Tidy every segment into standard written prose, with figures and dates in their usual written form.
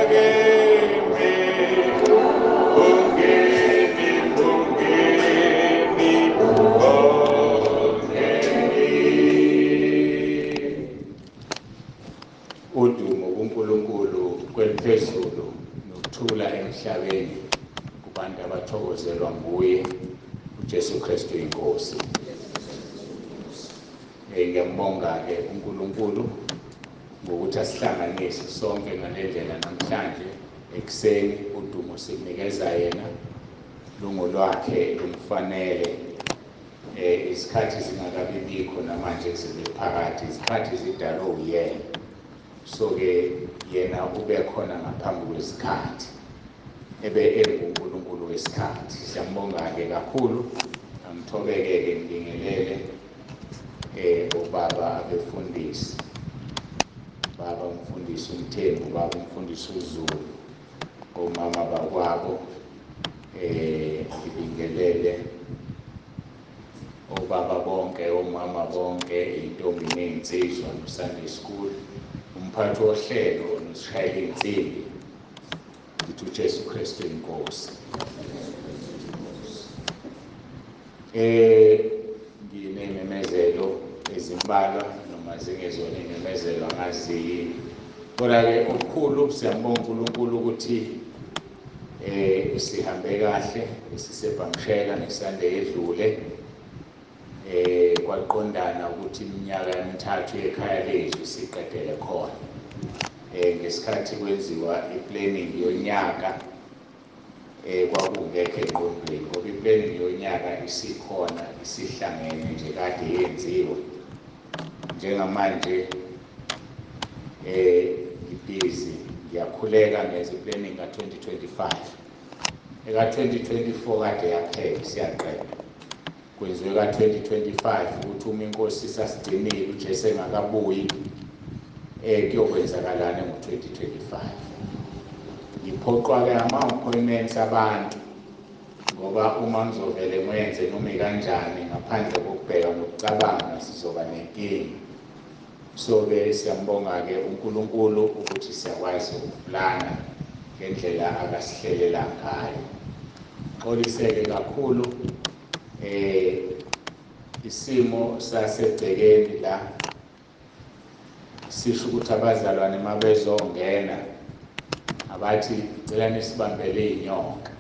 kimi, ungeni, ungeni, ungeni. Udumo kuNkulunkulu kweliphezulu nokuthula emhlabeni kubantu abathokozelwa nguye uJesu Kristu inkosi. Ngiyambonga-ke uNkulunkulu ngokuthi asihlanganise sonke ngale ndlela namhlanje ekuseni. Udumo sikunikeza yena, lungolwakhe lumfanele. Isikhathi zingakabibikho namanje kuzibe phakathi, izikhathi zidalwe uyena. So-ke yena ube khona ngaphambi kwesikhathi, ebe enguNkulunkulu wesikhathi. Siyambonga-ke kakhulu. Angithobeke-ke ngibingelele obaba abefundisi, baba umfundisi uMthembu, baba umfundisi uZulu, omama bakwabo, ngibingelele obaba bonke, omama bonke, intombi nezinsizwa no-Sunday school, umphathi wohlelo nosishayela insimbi. Ngithi uJesu Kristu inkosi. Nginememezelo ezimbalwa noma zingezona imemezelo angaziyini, kodwa-ke okukhulu siyambonga uNkulunkulu ukuthi sihambe kahle sisebhamshela ngeSunday edlule. Kwaqondana ukuthi iminyaka emithathu ekhaya lethu siqedele khona. Ngesikhathi kwenziwa i-planning yonyaka kwakungekho engqondweni, ngoba i-planning yonyaka isikhona, isihlangene nje kade yenziwa. Njengamanje ngibhizi ngiyakhuleka ngenza i-planning ka-2025. Eka-2024 kade yaphela, siyaqeda. Kwenziwe ka-2025 ukuthi uma inkosi isasigcinile uJesu engakabuyi, kuyokwenzakalani ngo-2025. Ngiphoqwa-ke ama-appointments abantu, ngoba uma ngizovele ngiwenze noma kanjani ngaphandle kokubheka nokucabanga sizoba nenkinga. So-ke siyambonga-ke uNkulunkulu ukuthi siyakwazi ukuplana ngendlela akasihlelela ngayo. Xoliseke kakhulu isimo sasegcekeni la sisho ukuthi abazalwane mabezongena abathi cela nisibambele inyoka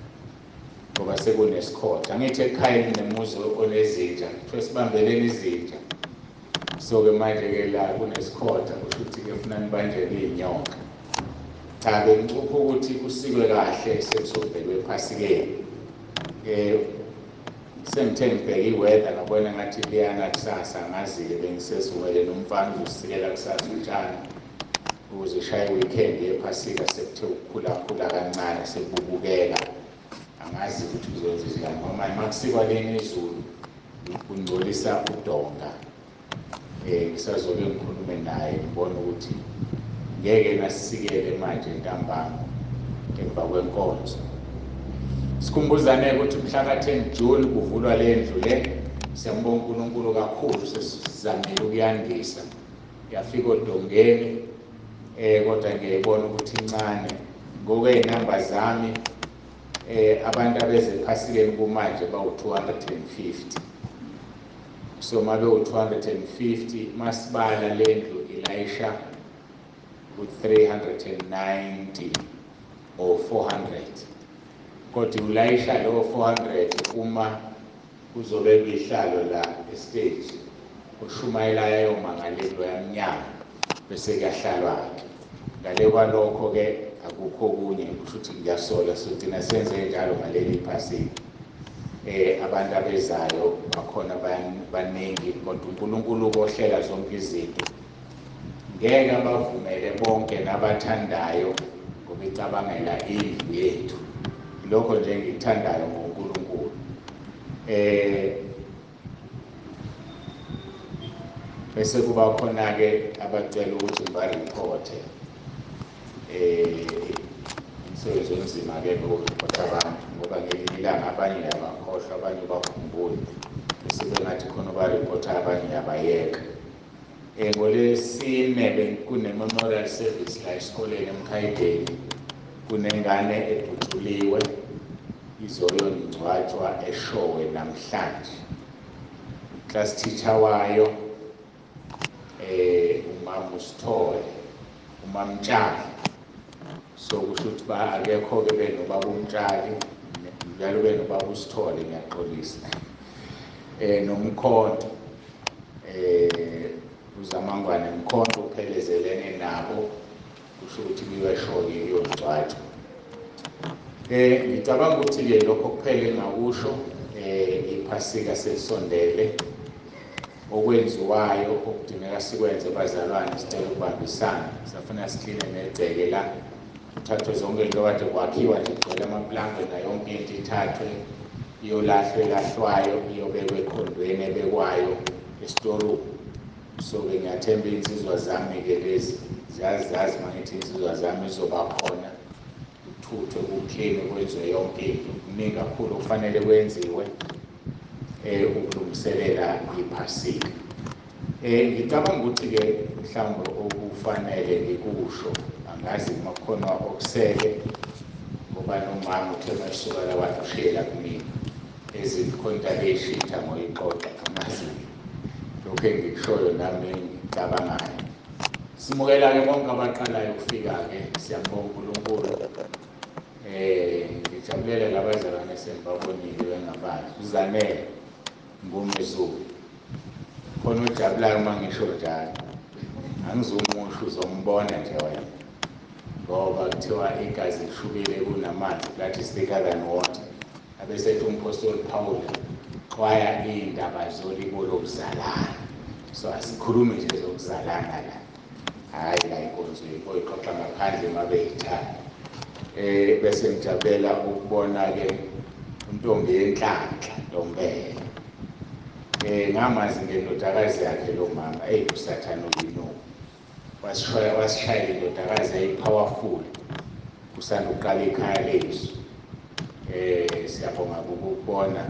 ngoba sekunesikhotha. Angithi ekhaya nemuzi onezinja, kuthiwa sibambeleni izinja. So-ke manje-ke la kunesikhotha, kusho ukuthi-ke funa nibanjele iy'nyoka. Cha, bengicupha ukuthi kusikwe kahle sekuzobhekwe ephasikeni. Sengithe ngibheke i-weather ngabona ngathi liyana kusasa, angazi-ke bengisesivumele nomfana uzosikela kusasa utshani ukuze ishaye weekend yephasika, sekuthe ukukhulakhula kancane sekubukeka. Angazi ukuthi kuzokwenza njani ngoba manje makusikwa lena izulu kungcolisa udonga. Ngisazoke ngikhulume naye ngibone ukuthi ngeke nasisikele manje ntambama emva kwenkonzo. Sikhumbuzane ukuthi mhla ka-10 June kuvulwa le ndlu le. Siyambonga uNkulunkulu kakhulu, sesizamile ukuyandisa yafika odongeni, kodwa ngiyayibona ukuthi incane ngokwey'namba zami. Abantu abeze ephasikeni kumanje bawu-250. So uma bewu-250 masibala le ndlu ilayisha ku-390 or 400, kodwa ulayisha lowo 400 uma kuzobekwa ihlalo la estage, ushumayela yayomangalelwa yamnyama bese kuyahlalwa-ke. Ngale kwalokho-ke akukho okunye, kusho ukuthi ngiyasola sogcina senze njalo ngaleli phasika. Abantu abezayo bakhona baningi, kodwa uNkulunkulu kohlela zonke izinto. Ngeke abavumele bonke nabathandayo ngoba icabangela indlu yethu. Lokho nje ngikuthandayo ngoNkulunkulu. Bese kuba khona-ke abacela ukuthi ngibareporte. Umsebenzi onzima-ke lokuripota abantu, ngoba ngelinye ilanga abanye uyabakhohlwa, abanye ubakhumbule, bese bengathi khona ubaripota abanye uyabayeka. NgoLwesine kune-memorial service la esikoleni eMkhayideni. Kunengane edutshuliwe izoyongcwatshwa eShowe namhlanje. Class teacher wayo umama uSithole, umamtshali. So kusho ukuthi ba akekho-ke benobaba uMtshali, njalo benobaba uSithole, ngiyaxolisa. Nomkhonto uZamangwane Mkhonto uphelezelene nabo, kusho ukuthi kuyosho-ke kuyongcwatshwa. Ngicabanga ukuthi-ke lokho kuphela engingakusho. Iphasika selisondele, okwenziwayo okudingeka sikwenze bazalwane, sicela ukubambisana. Safuna sikline negceke la, kuthathwe zonke into kade kwakhiwa nje, kugcwele amaplangwe nayo yonke into ithathwe iyolahlwa elahlwayo, iyobekwa ekhondweni ebekwayo esitorumu. So-ke ngiyathemba iy'nsizwa zami-ke lezi ziyazazi uma ngithi iy'nsizwa zami izoba khona, kuthuthwe, kuklinwe, kwenziwe yonke into. Kuningi kakhulu okufanele kwenziwe ukulungiselela iphasika. Ngicabanga ukuthi-ke mhlawumbe okufanele ngikusho, angazi uma kukhona okusele, ngoba nomama uthe uma esuka la wathi ushiyela kumina ezikhonta beyishitha ngoyixoxa, angazi lokhu engikushoyo nami engicabangayo. Simukela-ke bonke abaqalayo ukufika-ke, siyambonga uNkulunkulu. Ngijabulela labazalwane esengibabonile bengabazi. Uzanele Ngomezulu khona ojabulayo uma ngisho njalo, angizumusho, uzombona nje wena, ngoba kuthiwa igazi lishubile kunamanzi, blood is thicker than water. Abesethi umpostoli Paul, xwaya iy'ndaba zolibo lokuzalana. So asikhulumi nje zokuzalana la, hhayi la enkonzweni, oyixoxa ngaphandle uma beyithanda. Bese ngijabulela ukubona-ke untombi yenhlanhla Ntombela. Ngamazi ngendodakazi yakhe lo mama, eyi uSathane uyinuku. Wasishayela indodakazi eyi-powerful, kusanda ukuqala ikhaya lethu. Siyabonga ukukubona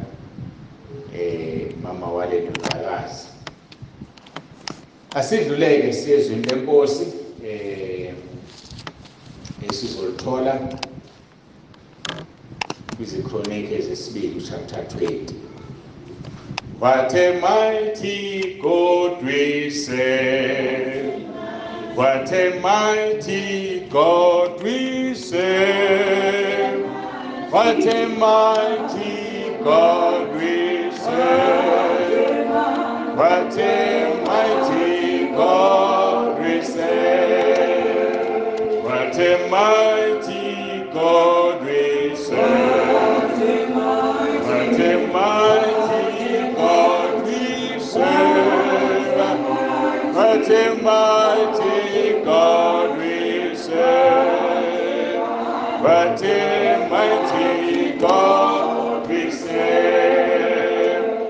mama wale ndodakazi. Asidluleke siye ezwini lenkosi esizolithola kwiziKronike ezesibili chapter 20. What a mighty God we serve. What a mighty God we serve. What a mighty God we serve. What a mighty God we serve. What a mighty God we serve. What a mighty God we serve. What a mighty God we serve. What a mighty God we serve.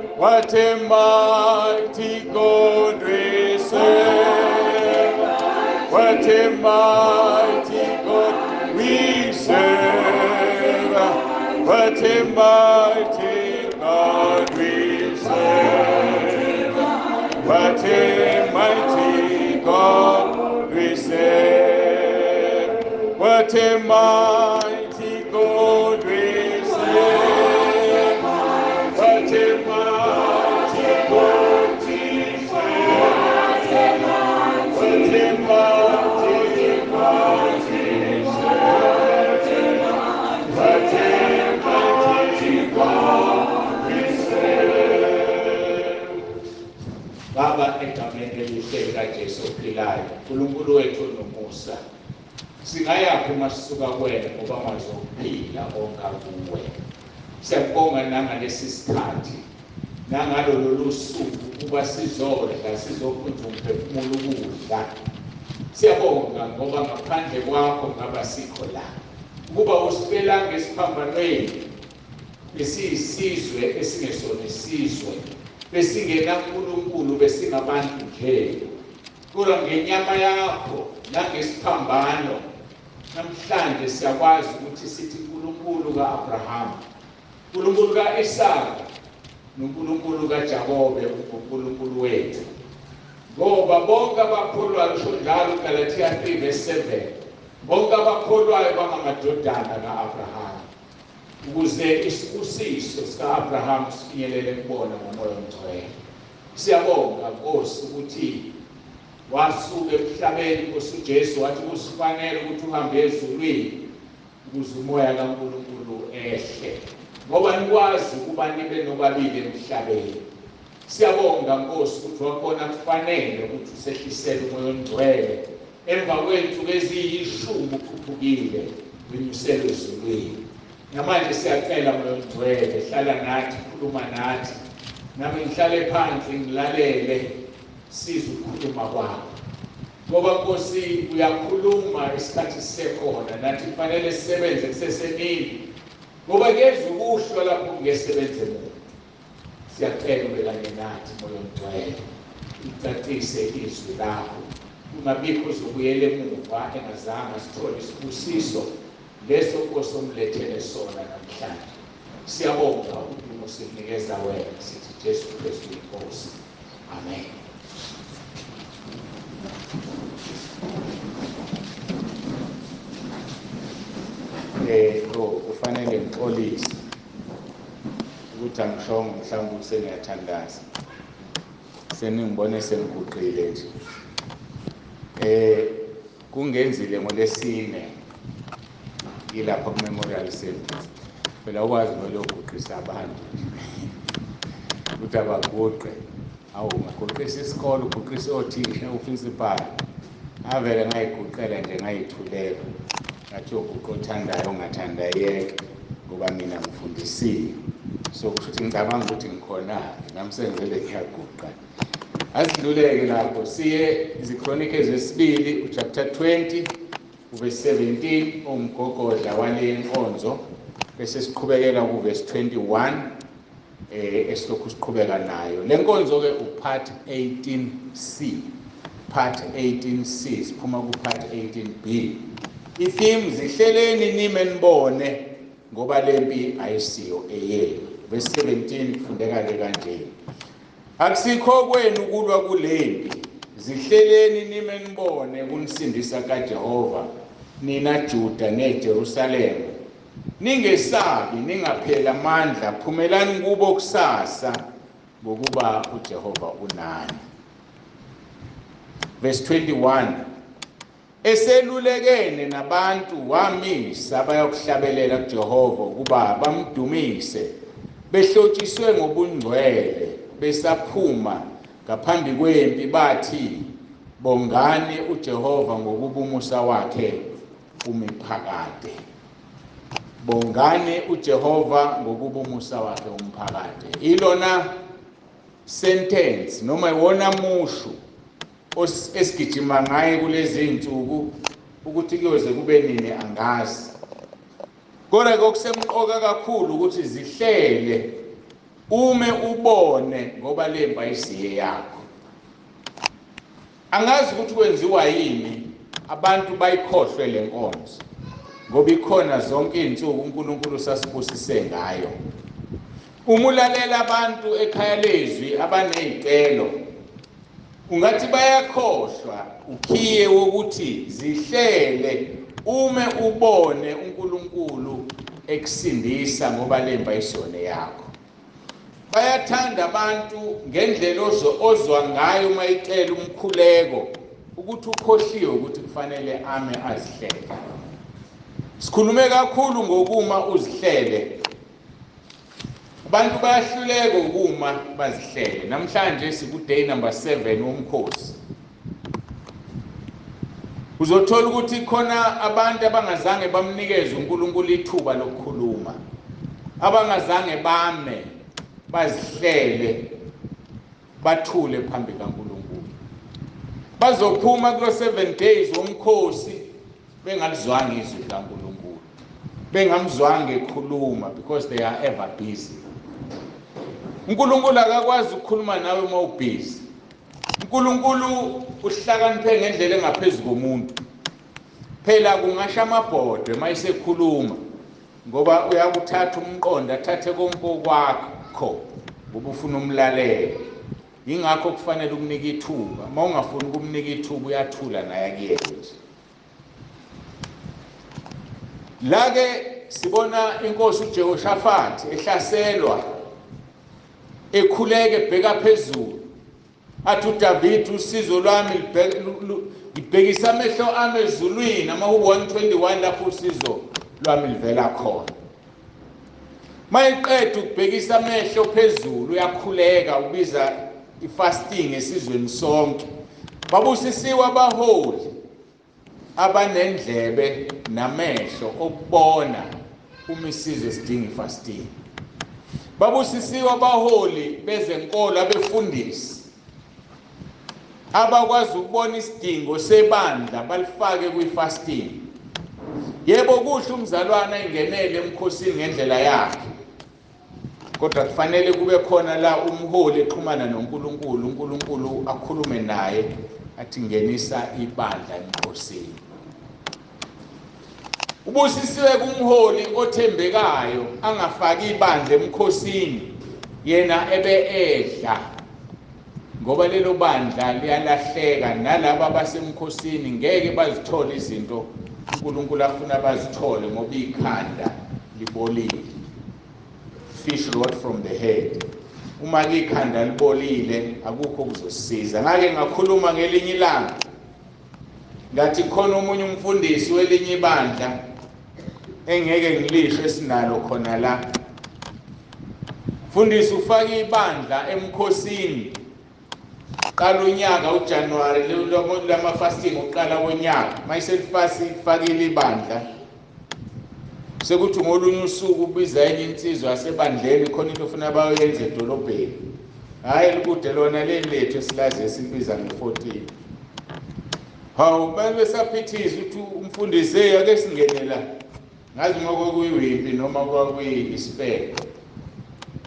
What a mighty God we serve. What a mighty God we serve. What a mighty God we serve. What a mighty God we serve. What a mighty God we serve. What a mighty God we serve. What a mighty God we serve. What a mighty God we serve. Baba, egameni elihle likaJesu ophilayo, uNkulunkulu wethu onomusa, singayaphi uma sisuka kuwena, ngoba mazokuphila ongakuwe. Siyakubonga nangalesi sikhathi, nangalo lolu suku, ukuba sizodla, sizokhunja umphefumulo ukudla. Siyabonga ngoba ngaphandle kwakho ngaba sikho la. Ukuba usifelanga esiphambanweni, besiyisizwe esingesona isizwe, besingenaNkulunkulu, besingabantu nje. Kodwa ngenyama yakho nangesiphambano namhlanje siyakwazi ukuthi sithi uNkulunkulu kaAbraham, uNkulunkulu kaIsaka noNkulunkulu kaJakobe uNkulunkulu wethu. Ngoba bonke abakholwayo, usho njalo uGalathiya 3 verse 7, Bonke abakholwayo bangamadodana ka-Abraham, ukuze isibusiso sika-Abraham sifinyelele kubona ngoMoya oNgcwele. Siyabonga Nkosi ukuthi wasuka emhlabeni Nkosi uJesu, wathi kusifanele ukuthi uhambe ezulwini ukuze umoya kaNkulunkulu ehle, ngoba nikwazi ukuba nibe nobabili emhlabeni. Siyabonga Nkosi ukuthi wakubona kufanele ukuthi usehlisele uMoya oNgcwele emva kwey'nsuku eziyishumi ukhuphukile wenyuselwe ezulwini. Namanje siyacela Moya oNgcwele, hlala nathi, khuluma nathi, nami ngihlale phansi ngilalele, siza ukukhuluma kwakho, ngoba Nkosi uyakhuluma isikhathi sisekhona, nathi kufanele sisebenze kusesemini, ngoba kuyeza ukuhlwa lapho kungesebenze muntu. Siyacela ube kanye nathi Moya oNgcwele, ucacise izwi lakho, kungabikho ozobuyela emuva engazange asithole isibusiso leso Nkosi omlethele sona namhlanje. Siyabonga udumo sikunikeza wena, sithi Jesu Kristu iNkosi. Amen. Kufanele ngixolise ukuthi angishongo, mhlawumbe ukuthi sengiyathandaza, seningibone sengiguqile nje. Kungenzile ngolesine ngilapha ku-memorial service. Phela ukwazi vele uguqisa abantu ukuthi abaguqe. Awu, ungaguqisa isikole, uguqise othisha, uprincipal. Ngavele ngayiguqela nje, ngayithulela, ngathi uguqa othandayo ongathanda yeke, ngoba mina ngifundisiwe. So kusho ukuthi ngicabanga ukuthi ngikhona-ke nami sengivele ngiyaguqa. Asidluleke lapho siye iziKronike zesibili uchapter 20 uverse 17, umgogodla wale nkonzo, bese siqhubekela kuverse 21 esilokhu siqhubeka nayo. Le nkonzo ke upart 18C, part 18C, siphuma ku part 18B. I-theme, zihleleni nime nibone, ngoba lempi ayisiyo eyenu. Verse 17 kufundeka ke kanje: akusikho kwenu kulwa kulempi, zihleleni nime nibone kunisindisa kaJehova, nina Juda neJerusalema. Ningesabi, ningapheli amandla, phumelani kubo kusasa, ngokuba uJehova unani. Verse 21, eselulekene nabantu wamisa bayokuhlabelela kuJehova ukuba bamdumise, behlotshiswe ngobungcwele, besaphuma ngaphambi kwempi bathi, bongani uJehova ngokuba umusa wakhe umiphakade. Bongani uJehova ngokuba umusa wakhe umphakade. Ilona sentence noma iwona musho esigijima ngaye kulezi insuku, ukuthi kuyoze kube nini angazi. Kodwa okusemqoka kakhulu ukuthi zihlele, ume ubone, ngoba lempi ayisiye yakho. Angazi ukuthi kwenziwa yini abantu bayikhohlwe le nkonzo, ngoba ikhona zonke izinsuku uNkulunkulu sasibusise ngayo. Uma ulalela abantu ekhaya lezwi abanezicelo, ungathi bayakhohlwa ukhiye wokuthi zihlele, ume ubone uNkulunkulu ekusindisa, ngoba lempi ayisona yakho. Bayathanda abantu ngendlela ozwa ngayo uma icela umkhuleko, ukuthi ukhohliwe ukuthi kufanele ame azihlele. Sikhulume kakhulu ngokuma uzihlele. Abantu bayahluleka ukuma bazihlele. Namhlanje siku day number 7 womkhosi. Uzothola ukuthi khona abantu abangazange bamnikeze uNkulunkulu ithuba lokukhuluma, abangazange bame bazihlele, bathule phambi kaNkulunkulu. Bazophuma kulo 7 days womkhosi bengalizwanga izwi likaNkulunkulu, bengamzwanga ekhuluma, because they are ever busy. uNkulunkulu akakwazi ukukhuluma nawe uma ubusy. uNkulunkulu uhlakaniphe ngendlela engaphezulu komuntu. Phela kungasha amabhodwe mayisekhuluma, ngoba uyakuthatha umqondo athathe konke okwakho ngoba ufuna umlalele. Yingakho kufanele ukunike ithuba. Uma ungafuni ukumnika ithuba, uyathula naye akuyeke nje. La ke sibona inkosi uJehoshaphat ehlaselwa, ekhuleke ebheka phezulu, athi uDavid, usizo lwami ngibhekisa amehlo ami ezulwini, amahubo 121 lapho usizo lwami livela khona. Mayiqeda ukubhekisa amehlo phezulu, uyakhuleka, ubiza ifasting esizweni sonke. Babusisiwe abaholi abanendlebe namehlo okubona uma isizwe sidinga ifasting. Babusisiwe abaholi bezenkolo, abefundisi abakwazi ukubona isidingo sebandla balifake kwi-fasting. Yebo, kuhle umzalwane engenele emkhosini ngendlela yakhe, kodwa kufanele kube khona la umholi exhumana noNkulunkulu, uNkulunkulu akhulume naye athi ngenisa ibandla emkhosini. Ubusisiwe kumholi othembekayo angafaki ibandla emkhosini, yena ebe edla, ngoba lelo bandla liyalahleka, nalabo abasemkhosini ngeke bazithole izinto uNkulunkulu afuna bazithole, ngoba ikhanda libolile. Fish rot from the head. Uma ikhanda libolile akukho okuzosiza. Ngake ngakhuluma ngelinye ilanga ngathi khona omunye umfundisi welinye ibandla engeke ngilisho esinalo khona la. Mfundisi ufaka ibandla emkhosini, qala unyaka uJanuary lama fasting uqala konyaka, mayiselifasi ifakile ibandla, sekuthi ngolunye usuku ubiza enye insizwa yasebandleni, khona into ofuna bayoyenza edolobheni. Hhayi, likude lona leli lethu esilazi esilibiza nge-14. Hawu, babesaphithiza ukuthi umfundisi, hey, ake singene la, ngazi ngokwakuyiwimpi noma kwakuyispeke.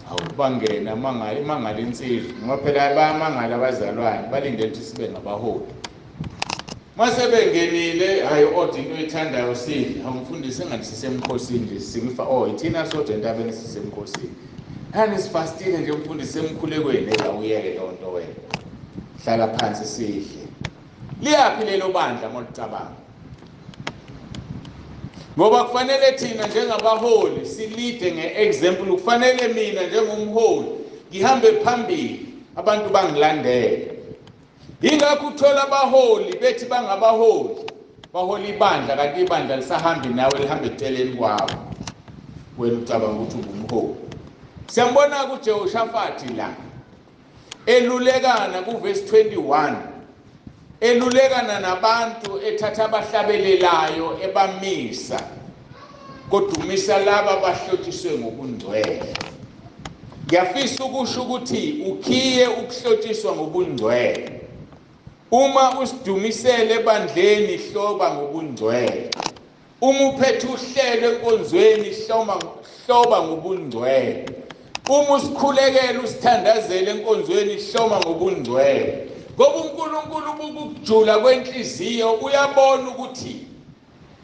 Hawu, bangena imangala insizwa, ngoba phela bayamangala abazalwane, balindele ukuthi sibe ngabaholi. Mase bengenile, hayi, order into oyithandayo sidle. Hawu mfundisi, engathi sisemkhosini nje, singifa, oh ithina sodwa entabeni sisemkhosini. Hani sifastile nje mfundisi emkhulekweni, awuyeke leyo nto wena. Hlala phansi sidle. Liyaphi lelo bandla ngolucabanga? Ngoba kufanele thina njengabaholi silide nge-example. Kufanele mina njengomholi ngihambe phambili, abantu bangilandele. Yingakho uthola abaholi bethi bangabaholi, bahola ibandla, kanti ibandla lisahambi nawe, lihambe eceleni kwakho. Wena ucabanga ukuthi ungumholi. Siyambona kuJehoshaphat la elulekana kuverse 21, elulekana nabantu, ethatha abahlabelelayo ebamisa, kodumisa laba abahlotshiswe ngobungcwele. Ngiyafisa ukusho ukuthi ukhiye ukuhlotshiswa ngobungcwele. Uma usidumisele ebandleni, hloba ngobungcwele. Uma uphethe uhlelo enkonzweni, hloba ngobungcwele. Uma usikhulekela usithandazele enkonzweni, hloma ngobungcwele. Ngoba uNkulunkulu ubukujula kwenhliziyo, uyabona ukuthi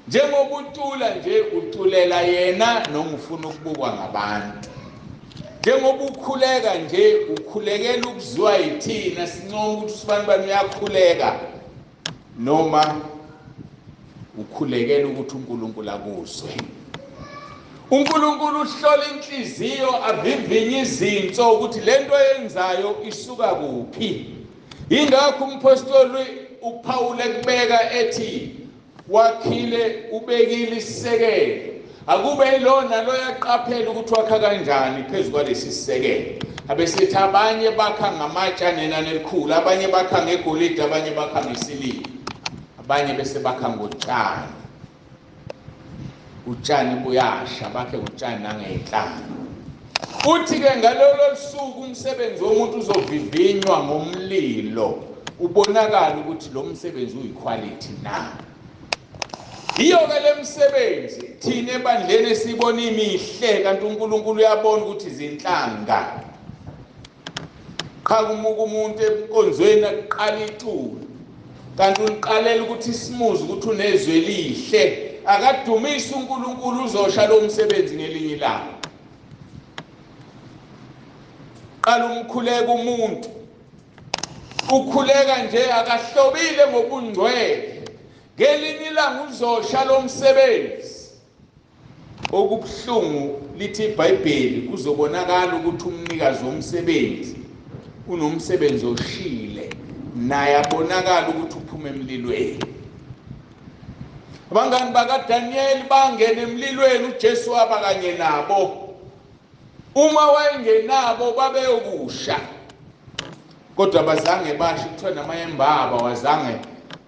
njengoba ucula nje uculela yena noma ufuna ukubukwa ngabantu. Njengoba ukhuleka nje ukhulekela ukuzwa yithina, sincoma ukuthi usibanibani uyakhuleka, noma ukhulekela ukuthi uNkulunkulu akuzwe. uNkulunkulu uhlola inhliziyo, avivinye izinso ukuthi lento oyenzayo isuka kuphi. Yingakho umpostoli uPaul ekubeka ethi wakhile, ubekile isisekelo, akube yilona loyaqaphela ukuthi wakha kanjani phezu kwalesi sisekelo. Abesethi abanye bakha ngamatshe anenani elikhulu, abanye bakha ngegolide, abanye bakha ngesiliva, abanye bese bakha ngotshani. Utshani buyasha, bakhe ngotshani nangey'nhlanga. Uthi-ke ngalolo suku umsebenzi womuntu uzovivinywa ngomlilo, ubonakala ukuthi lo msebenzi uyikhwalithi na. Yiyo-ke le msebenzi thina ebandleni esibona imihle, kanti uNkulunkulu uyabona ukuthi izinhlanga. Qhamuka umuntu enkonzweni aqala iculo, kanti uliqalela ukuthi simuze ukuthi unezwi elihle, akadumise uNkulunkulu, uzosha lo msebenzi ngelinye ilanga. Qala umkhuleka umuntu, ukhuleka nje akahlobile ngobungcwele, ngelinye ilanga uzosha lo msebenzi. Okubuhlungu lithi iBhayibheli kuzobonakala ukuthi umnikazi womsebenzi unomsebenzi oshile, naye abonakala ukuthi uphuma emlilweni. Abangani bakaDaniel bangena emlilweni, uJesu waba kanye nabo. Uma wayengenabo babeyokusha, kodwa abazange basho. Kuthiwa namayembaba wazange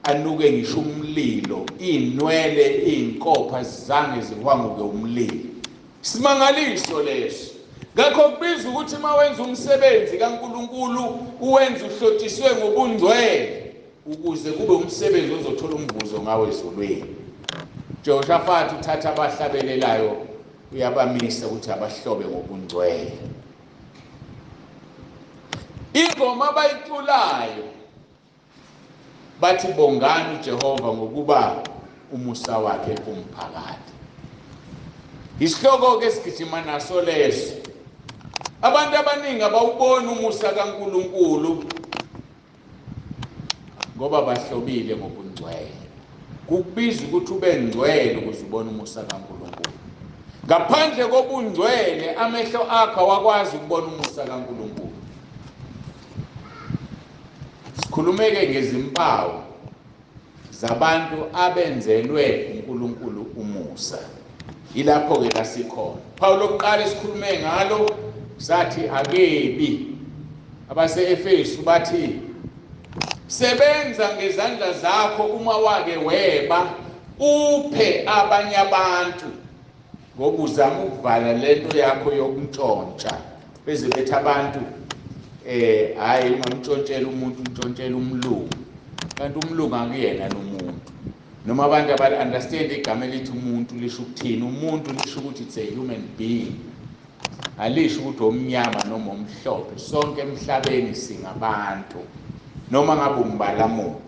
anuke ngisho umlilo, iy'nwele iy'nkopha zizange zihwanguke umlilo. Simangaliso leso. Ngakho kubiza ukuthi uma wenza umsebenzi kaNkulunkulu uwenze uhlotshiswe ngobungcwele, ukuze kube umsebenzi ozothola umvuzo ngawo ezulwini. Jehoshaphat uthatha abahlabelelayo uyabamisa ukuthi abahlobe ngobungcwele. Ingoma abayiculayo bathi bongani uJehova ngokuba umusa wakhe umphakathi. Isihloko ke sigijima naso leso. Abantu abaningi abawuboni umusa kaNkulunkulu ngoba bahlobile ngobungcwele. Kukubiza ukuthi ube ngcwele ukuze ubone umusa kaNkulunkulu. Ngaphandle kobungcwele amehlo akho awakwazi ukubona umusa kaNkulunkulu. Sikhulumeke ngezimpawu zabantu abenzelwe uNkulunkulu umusa. Ilapho ke la sikhona. Phawu lokuqala esikhulume ngalo sathi akebi. Abase-Efesu bathi sebenza ngezandla zakho uma wake weba, uphe abanye abantu, ngoba uzama ukuvala lento yakho yokuntshontsha. Beze bethi abantu hayi ungamtshontshela umuntu, untshontshela umlungu, kanti umlungu akuyena nomuntu. Noma abantu abali-understand igama elithi umuntu lisho ukuthini. Umuntu lisho ukuthi it's a human being, alisho ukuthi omnyama noma omhlophe. Sonke emhlabeni singabantu, noma ngabe umbalamulo.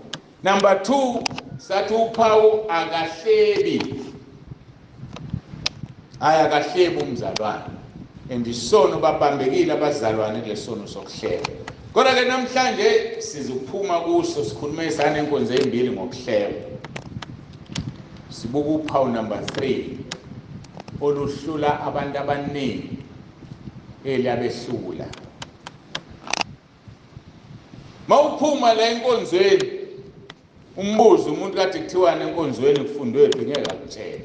Number 2 sathi uphawu akahlebi. Hayi, akahlebi umzalwane, and isono babambekile abazalwane kulesono sokuhleba. Kodwa ke namhlanje sizophuma kuso, sikhulume sanenkonzo ezimbili ngokuhleba. Sibuka uphawu number 3 oluhlula abantu abaningi elabehlula. Mawuphuma la enkonzweni umbuzo umuntu kade kuthiwa enkonzweni kufundwe phi, ngeke akutshele,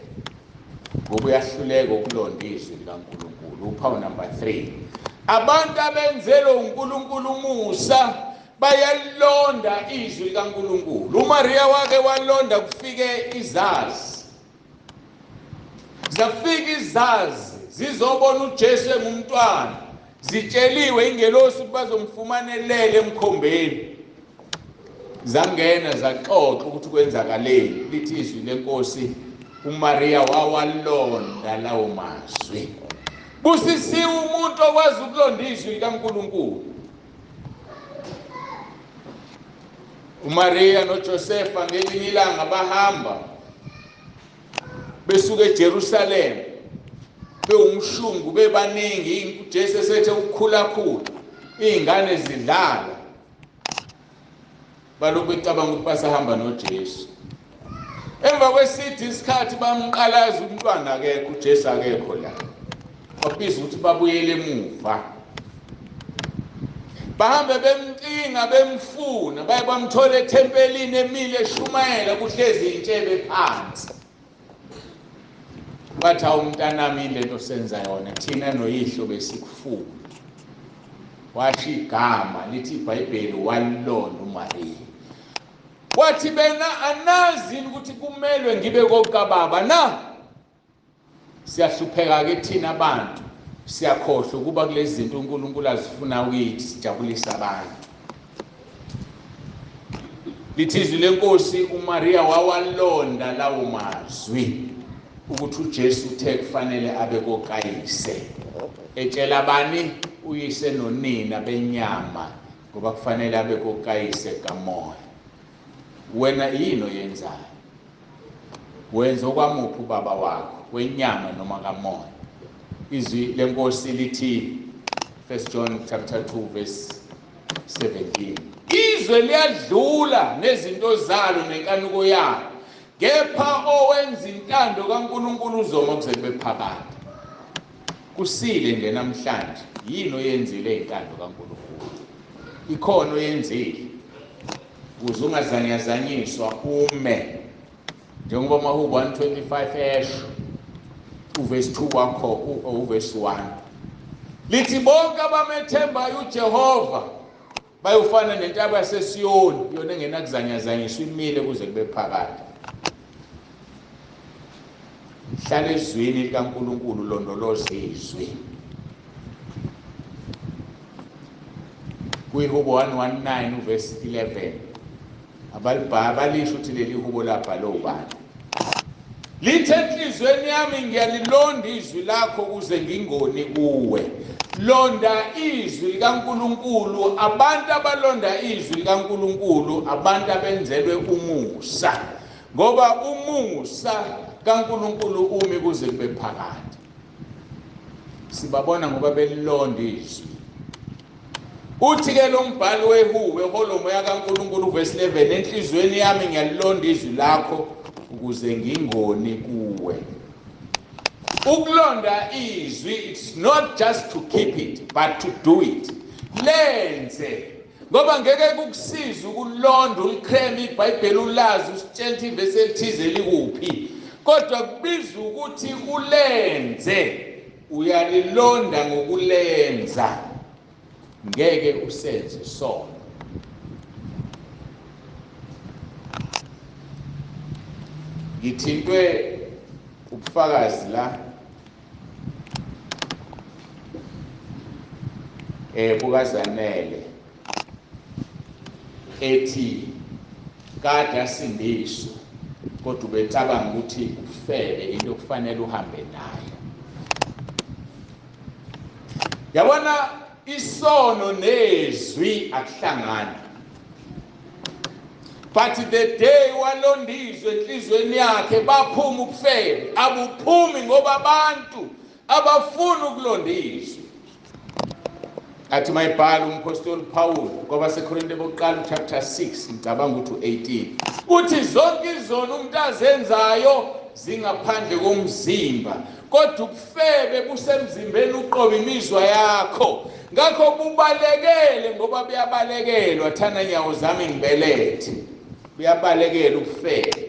ngoba uyahluleka ukulonda izwi likaNkulunkulu. Uphawu number 3, abantu abenzelwe uNkulunkulu umusa bayalonda izwi likaNkulunkulu. uMaria wake walonda kufike izazi, zafika izazi zizobona uJesu engumntwana, zitsheliwe ingelosi ukuthi bazomfumanelele emkhombeni. Zangena zaxoxa ukuthi kwenzakaleni. Lithi izwi lenkosi uMaria wawalonda lawo mazwi. Busisiwe umuntu okwazi ukulonda izwi likaNkulunkulu. uMaria noJosefa ngelinye ilanga bahamba besuka eJerusalem bewumshungu, bebaningi. uJesu esethe ukukhula khula, iy'ngane zidlala, balokhu becabanga ukuthi basahamba noJesu. Emva kweside isikhathi bamqalaza umntwana, akekho uJesu, akekho la. Babiza ukuthi babuyele emuva, bahambe bemcinga bemfuna, baye bamthola ethempelini emile eshumayela, kuhlezi intshebe phansi. Bathi awu mntanami, lento senza yona thina noyihlo besikufuna. Washo igama, lithi iBhayibheli walilonda uMaria. Wathi bena anazi ukuthi kumelwe ngibe kokababa na? Siyahlupheka ke thina abantu, siyakhohlwa ukuba kulezi zinto uNkulunkulu azifuna kithi sijabulise abantu. Lithi izwi lenkosi uMaria wawalonda lawo mazwi ukuthi uJesu uthe kufanele abe kokayise, etshela bani? Uyise nonina benyama, ngoba kufanele abe kokayise kamoya. Wena yini oyenzayo? Wenza okwamuphi ubaba wakho, wenyama noma kamoya? Izwi lenkosi lithi 1 John chapter 2 verse 17, izwe liyadlula nezinto zalo nenkanuko yalo, Kepha owenza intando kaNkulunkulu uzoma kuze kube phakade. Kusile nje namhlanje, yini oyenzile intando kaNkulunkulu? Ikhona oyenzile ukuze ungazanyazanyiswa ume, njengoba amaHubo 125 esho uverse 2 wakho, uverse 1 lithi bonke abamethembayo uJehova bayofana nentaba yaseSiyoni, yona engenakuzanyazanyiswa, imile kuze kube phakade. Hlala ezwini likaNkulunkulu, londoloza izwi. Kuyihubo 119 uverse 11 abalibhala balisho ukuthi leli hubo labhalwa ubani. Lithe enhliziyweni yami ngiyalilonda izwi lakho ukuze ngingoni kuwe. Londa izwi likaNkulunkulu. Abantu abalonda izwi likaNkulunkulu abantu abenzelwe umusa, ngoba umusa kaNkulunkulu umi kuze kube phakade. Sibabona ngoba belilonda izwi. Uthi ke lo mbhali wehubo eholomo kaNkulunkulu verse 11, enhliziyweni yami ngiyalilonda izwi lakho ukuze ngingoni kuwe. Ukulonda izwi, it's not just to keep it but to do it. Lenze, ngoba ngeke kukusiza ukulonda ulikreme iBhayibheli, ulazi usitshela ivesi elithize likuphi, kodwa kubiza ukuthi ulenze. Uyalilonda ngokulenza, ngeke usenze isono. Ngithintwe ubufakazi la bukaZanele ethi kade asindiswa, kodwa ubecabanga ukuthi ufele into okufanele uhambe nayo. Yabona, isono nezwi akuhlangani. But the day walondizwe enhliziyweni yakhe baphuma ubufebe. Abuphumi ngoba abantu abafuni ukulonda izwi. Athi mayibhala umpostoli Paul kwabaseKorinte bokuqala chapter 6, ngicabanga ukuthi u18, uthi zonke izono umuntu azenzayo zingaphandle komzimba, kodwa ubufebe busemzimbeni uqoba imizwa yakho. Ngakho bubalekele, ngoba buyabalekelwa. Thana nyawo zami ngibelethe. Buyabalekela ubufebe.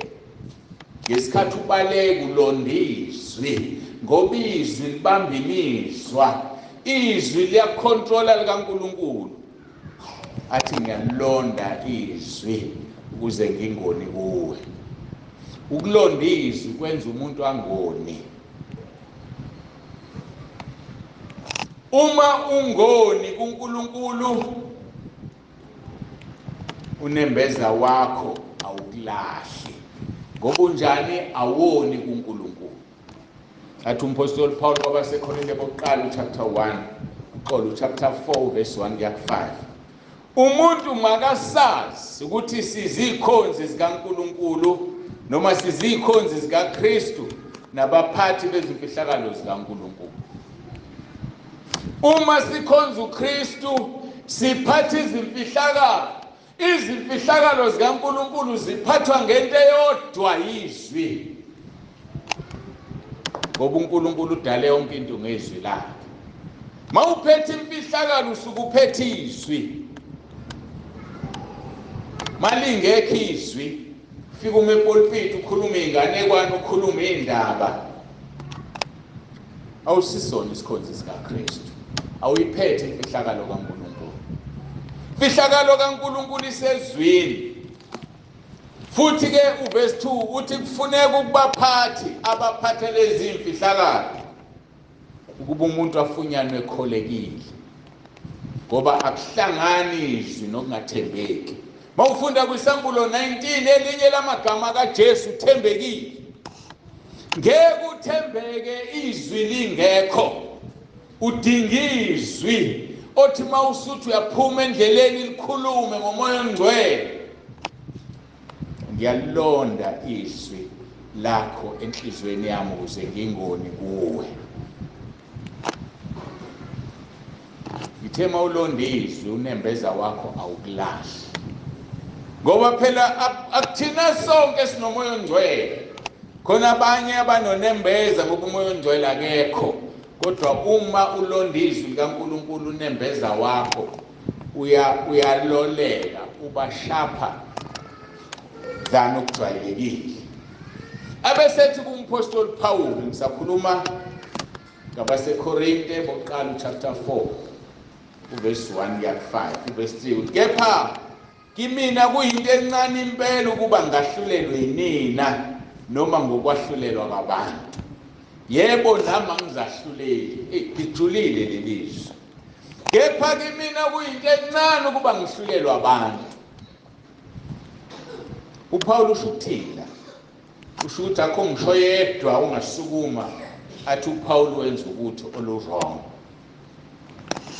Ngesikhathi ubaleka ulonda izwi, ngoba izwi libamba imizwa, izwi liyacontrola likaNkulunkulu. Athi ngiyalonda izwi ukuze ngingoni kuwe. Ukulonda izwi kwenza umuntu angoni. Uma ungoni kuNkulunkulu, unembeza wakho awukulahli, ngoba unjani? Awoni kuNkulunkulu. Athi umpostoli Paul kwabaseKorinte bokuqala chapter 1, uxolo chapter 4 verse 1 kuya ku5, umuntu makasazi ukuthi sizikhonzi zikaNkulunkulu noma sizikhonzi zikaKristu nabaphathi bezimfihlakalo zikaNkulunkulu. Uma sikhonza uKristu siphatha izimfihlakalo. Izimfihlakalo zikaNkulunkulu ziphathwa ngento eyodwa, izwi, ngoba uNkulunkulu udale yonke into ngezwi lakhe. Mawuphethe imfihlakalo usuke uphethe izwi. Malingekho izwi, fika ume epulpit ukhuluma inganekwane, ukhuluma indaba, awusisona isikhonzi sikaKristu, awuyiphethe imfihlakalo kaNkulunkulu. Imfihlakalo kaNkulunkulu isezwini. Futhi ke uverse 2 uthi kufuneka ukubaphathi abaphathe lezi imfihlakalo ukuba umuntu afunyanwe ekholekile, ngoba akuhlangani izwi nokungathembeki. Mawufunda kwisambulo 19, elinye lamagama kaJesu uthembekile. Ngeke uthembeke izwi lingekho. Udinga izwi othi mawusuthi uyaphuma endleleni likhulume ngoMoya oNgcwele. Ngiyalonda izwi lakho enhliziyweni yami ukuze ngingoni kuwe. Ngithe mawulonda izwi unembeza wakho awukulahli. Ngoba phela akuthina sonke sinomoya ongcwele. Khona abanye abanonembeza ngoba umoya ongcwele akekho. Kodwa uma ulonda izwi likaNkulunkulu unembeza wakho uyaloleka, ubashapha than okujwayelekile. Abesethi kumpostoli Paul, ngisakhuluma ngabaseKorinte bokuqala chapter 4 uverse 1 kuya 5 uverse 3, kepha kimina kuyinto encane impela ukuba ngahlulelwe yinina noma ngokwahlulelwa kwabantu. Yebo, nami angizahluleli, lijulile lelizwi. Kepha kimina kuyinto encane ukuba ngihlulelwe abantu. uPaul usho ukuthini la? Usho ukuthi akho ngisho yedwa ungasukuma athi uPaul wenza ukuthi olu-wrong.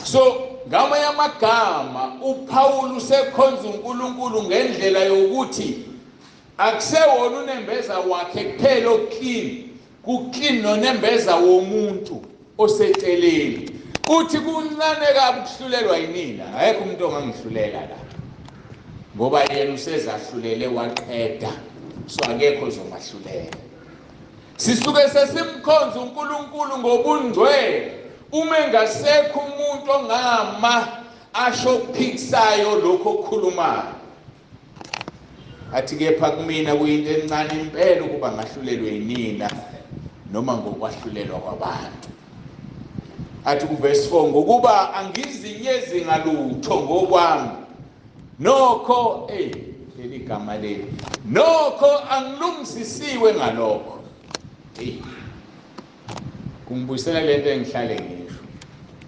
So ngamanye amagama uPaul usekhonza uNkulunkulu ngendlela yokuthi akusewona unembeza wakhe kuphela oclean, kuclean nonembeza womuntu oseceleni. Uthi kuncane kabi ukuhlulelwa yinina, akekho umuntu ongangihlulela la, ngoba yena usezahlulele waqeda, so akekho ozomahlulela. Sisuke sesimkhonza uNkulunkulu ngobungcwele uma engasekho umuntu ongama asho okuphikisayo lokho okukhulumayo. Athi kepha kumina kuyinto encane impela ukuba ngahlulelwe yinina noma ngokwahlulelwa kwabantu. Athi kuverse 4, ngokuba angizinyezi ngalutho ngokwami, nokho leli gama leli, nokho angilungisisiwe ngalokho. Kungibuyisela lento engihlale ngisho,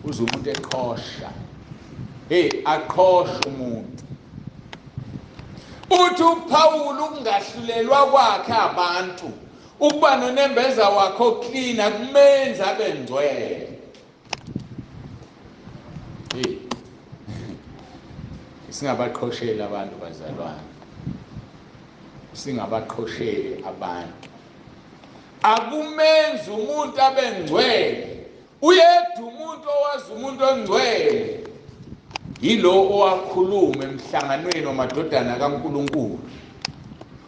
uze umuntu eqhosha, aqhosha umuntu. Uthi uPaul ukungahlulelwa kwakhe abantu, ukuba nonembeza wakhe oclean akumenza abe ngcwele. Singabaqhosheli abantu bazalwane, singabaqhosheli abantu. Akumenzi umuntu abe ngcwele. Uyedwa umuntu owazi umuntu ongcwele, yilo owakhuluma emhlanganweni wamadodana kaNkulunkulu.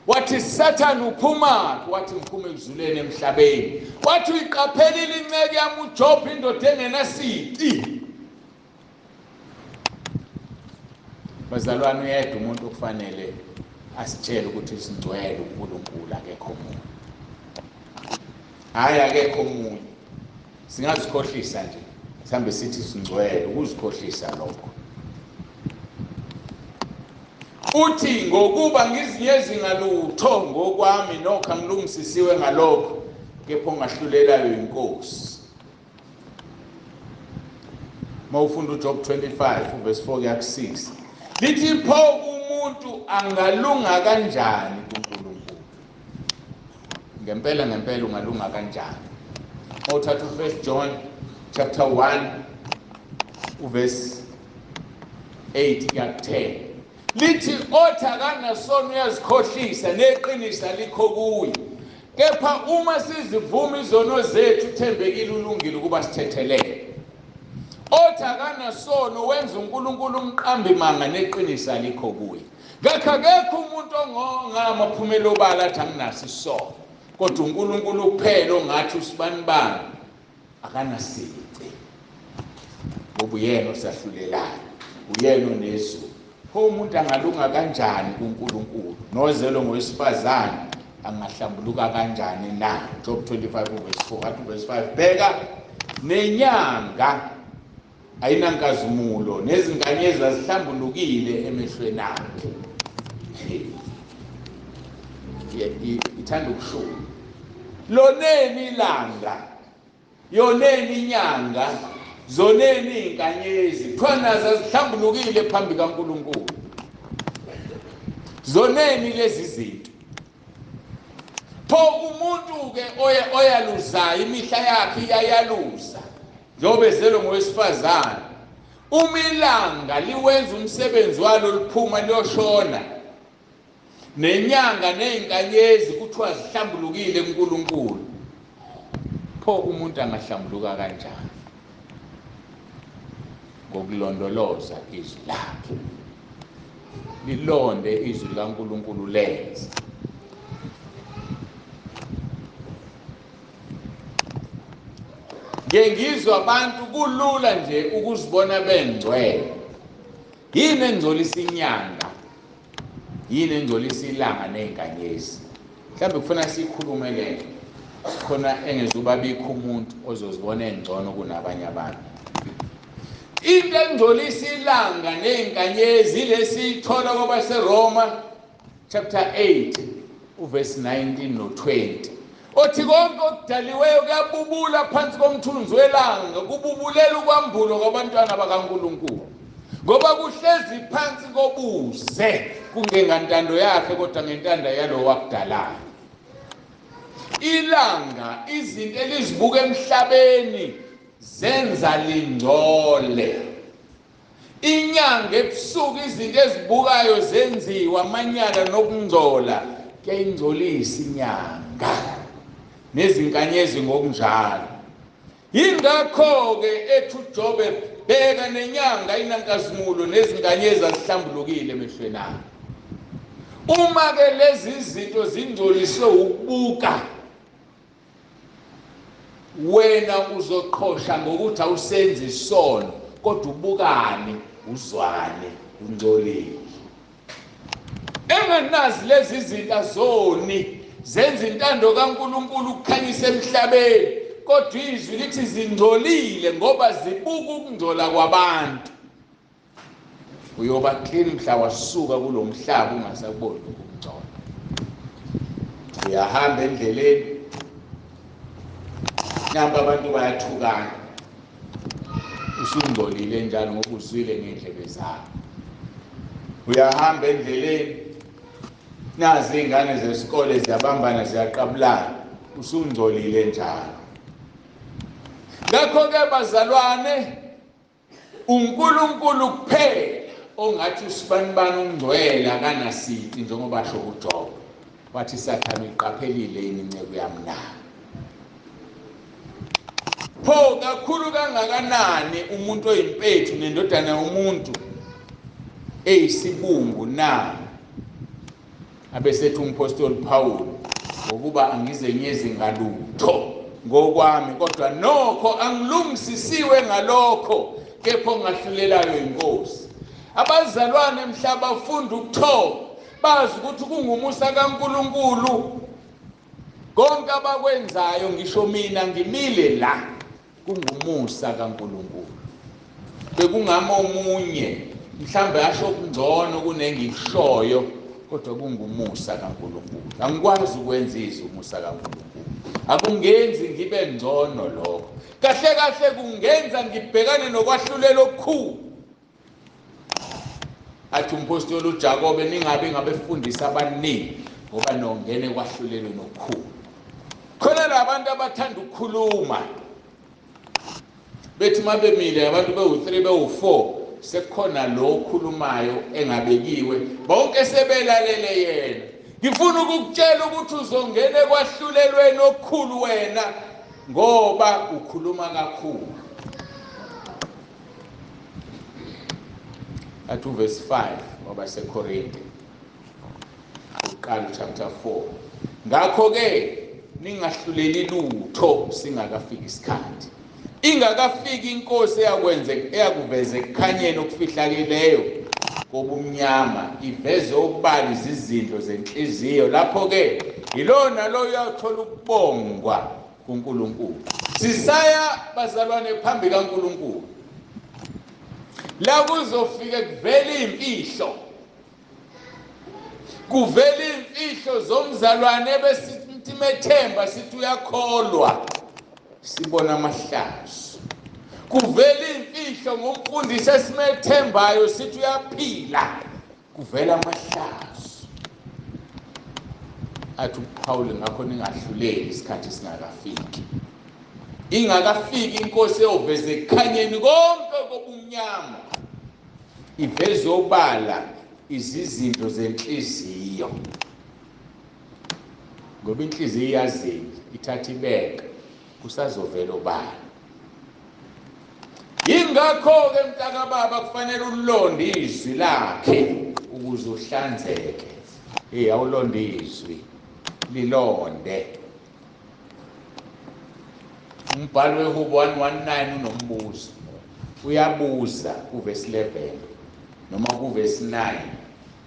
Wathi Sathane uphumaphi? Wathi ngiphuma ekuzuleni emhlabeni. Wathi uyiqaphelile inceke yami uJob, indoda engenasici. Bazalwane, uyedwa umuntu okufanele asitshele ukuthi singcwele uNkulunkulu, akekho omunye. Hayi, akekho omunye. Singazikhohlisa nje, sihambe sithi singcwele, ukuzikhohlisa lokho. Uthi ngokuba ngizinyezi ngalutho ngokwami, nokho angilungisisiwe ngalokho, kepha ongahlulelayo inkosi. Mawufunda uJob 25 uverse 4 kuya ku-6, lithi pho umuntu angalunga kanjani kuNkulunkulu? Ngempela ngempela ungalunga kanjani? Mawuthatha u1 John chapter 1 uverse 8 kuya ku-10, lithi othi akanasono uyazikhohlisa, neqiniso alikho kuye. Kepha uma sizivuma izono zethu, uthembekile ulungile ukuba sithethelele. Othi akanasono wenza uNkulunkulu umqambi manga, neqiniso alikho kuye. Ngakho akekho umuntu ongongama aphumele obala athi anginaso isono, kodwa uNkulunkulu kuphela ongathi usibanibani akanasici, ngoba uyena osahlulelayo, uyena onezulu. Pho umuntu angalunga kanjani kuNkulunkulu? Nozelo ngowesifazane angahlambuluka kanjani na? Job 25 verse 4 athi verse 5, bheka nenyanga ayinankazimulo, nezinkanyezi azihlambulukile emehlweni akhe. Ithanda ukushuka. Loneni ilanga, yoneni inyanga, zoneni izinkanyezi, kuthiwa nazo azihlambulukile phambi kaNkulunkulu. Zoneni lezi zinto. Pho umuntu-ke oyaluzayo, imihla yakhe iyayaluza, njengoba ezelwe ngowesifazane, uma ilanga liwenza umsebenzi walo liphuma liyoshona, nenyanga nezinkanyezi kuthiwa zihlambulukile kuNkulunkulu, pho umuntu angahlambuluka kanjani? Ngokulondoloza izwi lakhe. Lilonde izwi likaNkulunkulu lenze. Ngeke ngizwa abantu kulula nje ukuzibona bengcwele. Yini engcolisa inyanga? Yini engcolisa ilanga nezinkanyezi? Mhlawumbe kufuna sikhulume lento khona engezuba bikho umuntu ozozibona engcono kunabanye abantu. Into engcolisa ilanga nezinkanyezi lesithola kwabaseRoma chapter 8 uverse 19 no 20. Othi konke okudaliweyo kuyabubula phansi komthunzi welanga, kububulela ukwambulo kwabantwana bakaNkulunkulu. Ngoba kuhlezi phansi kobuze kungengantando yakhe kodwa ngentando yalowo wakudalayo. Ilanga izinto elizibuka emhlabeni zenza lingcole. Inyanga ebusuku izinto ezibukayo zenziwa amanyala nokungcola, kuyayingcolisa inyanga nezinkanyezi ngokunjalo. Yingakho-ke ethi uJobe, bheka nenyanga inankazimulo nezinkanyezi azihlambulukile emehlweni akho. Uma-ke lezi zinto zingcoliswe ukubuka, wena uzoqhosha ngokuthi awusenzi isono, kodwa ubukani, uzwane, ungcolile. Enganazi lezi zinto azoni, zenza intando kaNkulunkulu ukukhanyisa emhlabeni, kodwa izwi lithi zingcolile ngoba zibuka ukungcola kwabantu. Uyoba clean mhla wasuka kulo mhlaba ungasakuboni ukungcola. Uyahamba endleleni, namba abantu bayathukana, usungcolile njalo ngoba uzwile ngendlebe zakho. Uyahamba endleleni, nazi iy'ngane zesikole ziyabambana ziyaqabulana, usungcolile njalo. Ngakho-ke bazalwane, uNkulunkulu kuphela ongathi usibanibani ungcwele akanasici, njengoba asho kuJobe. Wathi Sathane uyiqaphelile yini inceku yami na? Pho kakhulu kangakanani umuntu oyimpethu nendodana yomuntu eyisibungu na? Abesethi umpostoli Paul, ngokuba angizenyezi ngalutho ngokwami, kodwa nokho angilungisisiwe ngalokho, kepha ongahlulelayo inkosi. Abazalwane mhla bafunda ukuthoba, bazi ukuthi kungumusa kaNkulunkulu konke abakwenzayo, ngisho mina ngimile la, kungumusa kaNkulunkulu. Bekungama omunye mhlambe asho okungcono kunengikushoyo, kodwa kungumusa kaNkulunkulu. Angikwazi ukwenza izwi umusa kaNkulunkulu, akungenzi ngibe ngcono lokho. Kahle kahle kungenza ngibhekane nokwahlulela okukhulu. Athi umpostoli uJakobe, ningabe ngabefundisi abaningi, ngoba nongena ekwahlulelweni okukhulu. Khona labantu abathanda ukukhuluma, bethi mabemile abantu bewu-3 bewu-4, sekukhona lo okhulumayo engabekiwe, bonke sebelalele yena. Ngifuna ukukutshela ukuthi uzongena ekwahlulelweni okukhulu wena, ngoba ukhuluma kakhulu. Athi uverse 5 wabaseKorinte, uqala chapter 4. Ngakho-ke ningahluleli lutho singakafiki isikhathi. Ingakafiki inkosi eyakuveza ekukhanyeni okufihlakeleyo kobumnyama, iveze obala izizindlo zenhliziyo. Lapho-ke yilona loyo uyathola ukubongwa kuNkulunkulu. Sisaya bazalwane phambi kaNkulunkulu, la kuzofike kuvele imfihlo, kuvele imfihlo zomzalwane besithi methemba sithi uyakholwa, sibona amahlazo. Kuvele imfihlo ngomfundisi esimethembayo sithi uyaphila, kuvela amahlazo. Athi uPaul, ngakho ningahluleli isikhathi singakafiki. Ingakafiki inkosi eyoveza ekukhanyeni konke kobumnyama, iveze obala izizindlo zenhliziyo. Ngoba inhliziyo iyazindla, ithatha ibeka, kusazovela obala. Yingakho-ke mntakababa kufanele ulonde izwi lakhe Ukuze uhlanzeke. Hey, awulonde izwi, lilonde. Umbhalo weHubo 119 unombuzo. Uyabuza kuverse 11 noma kuverse 9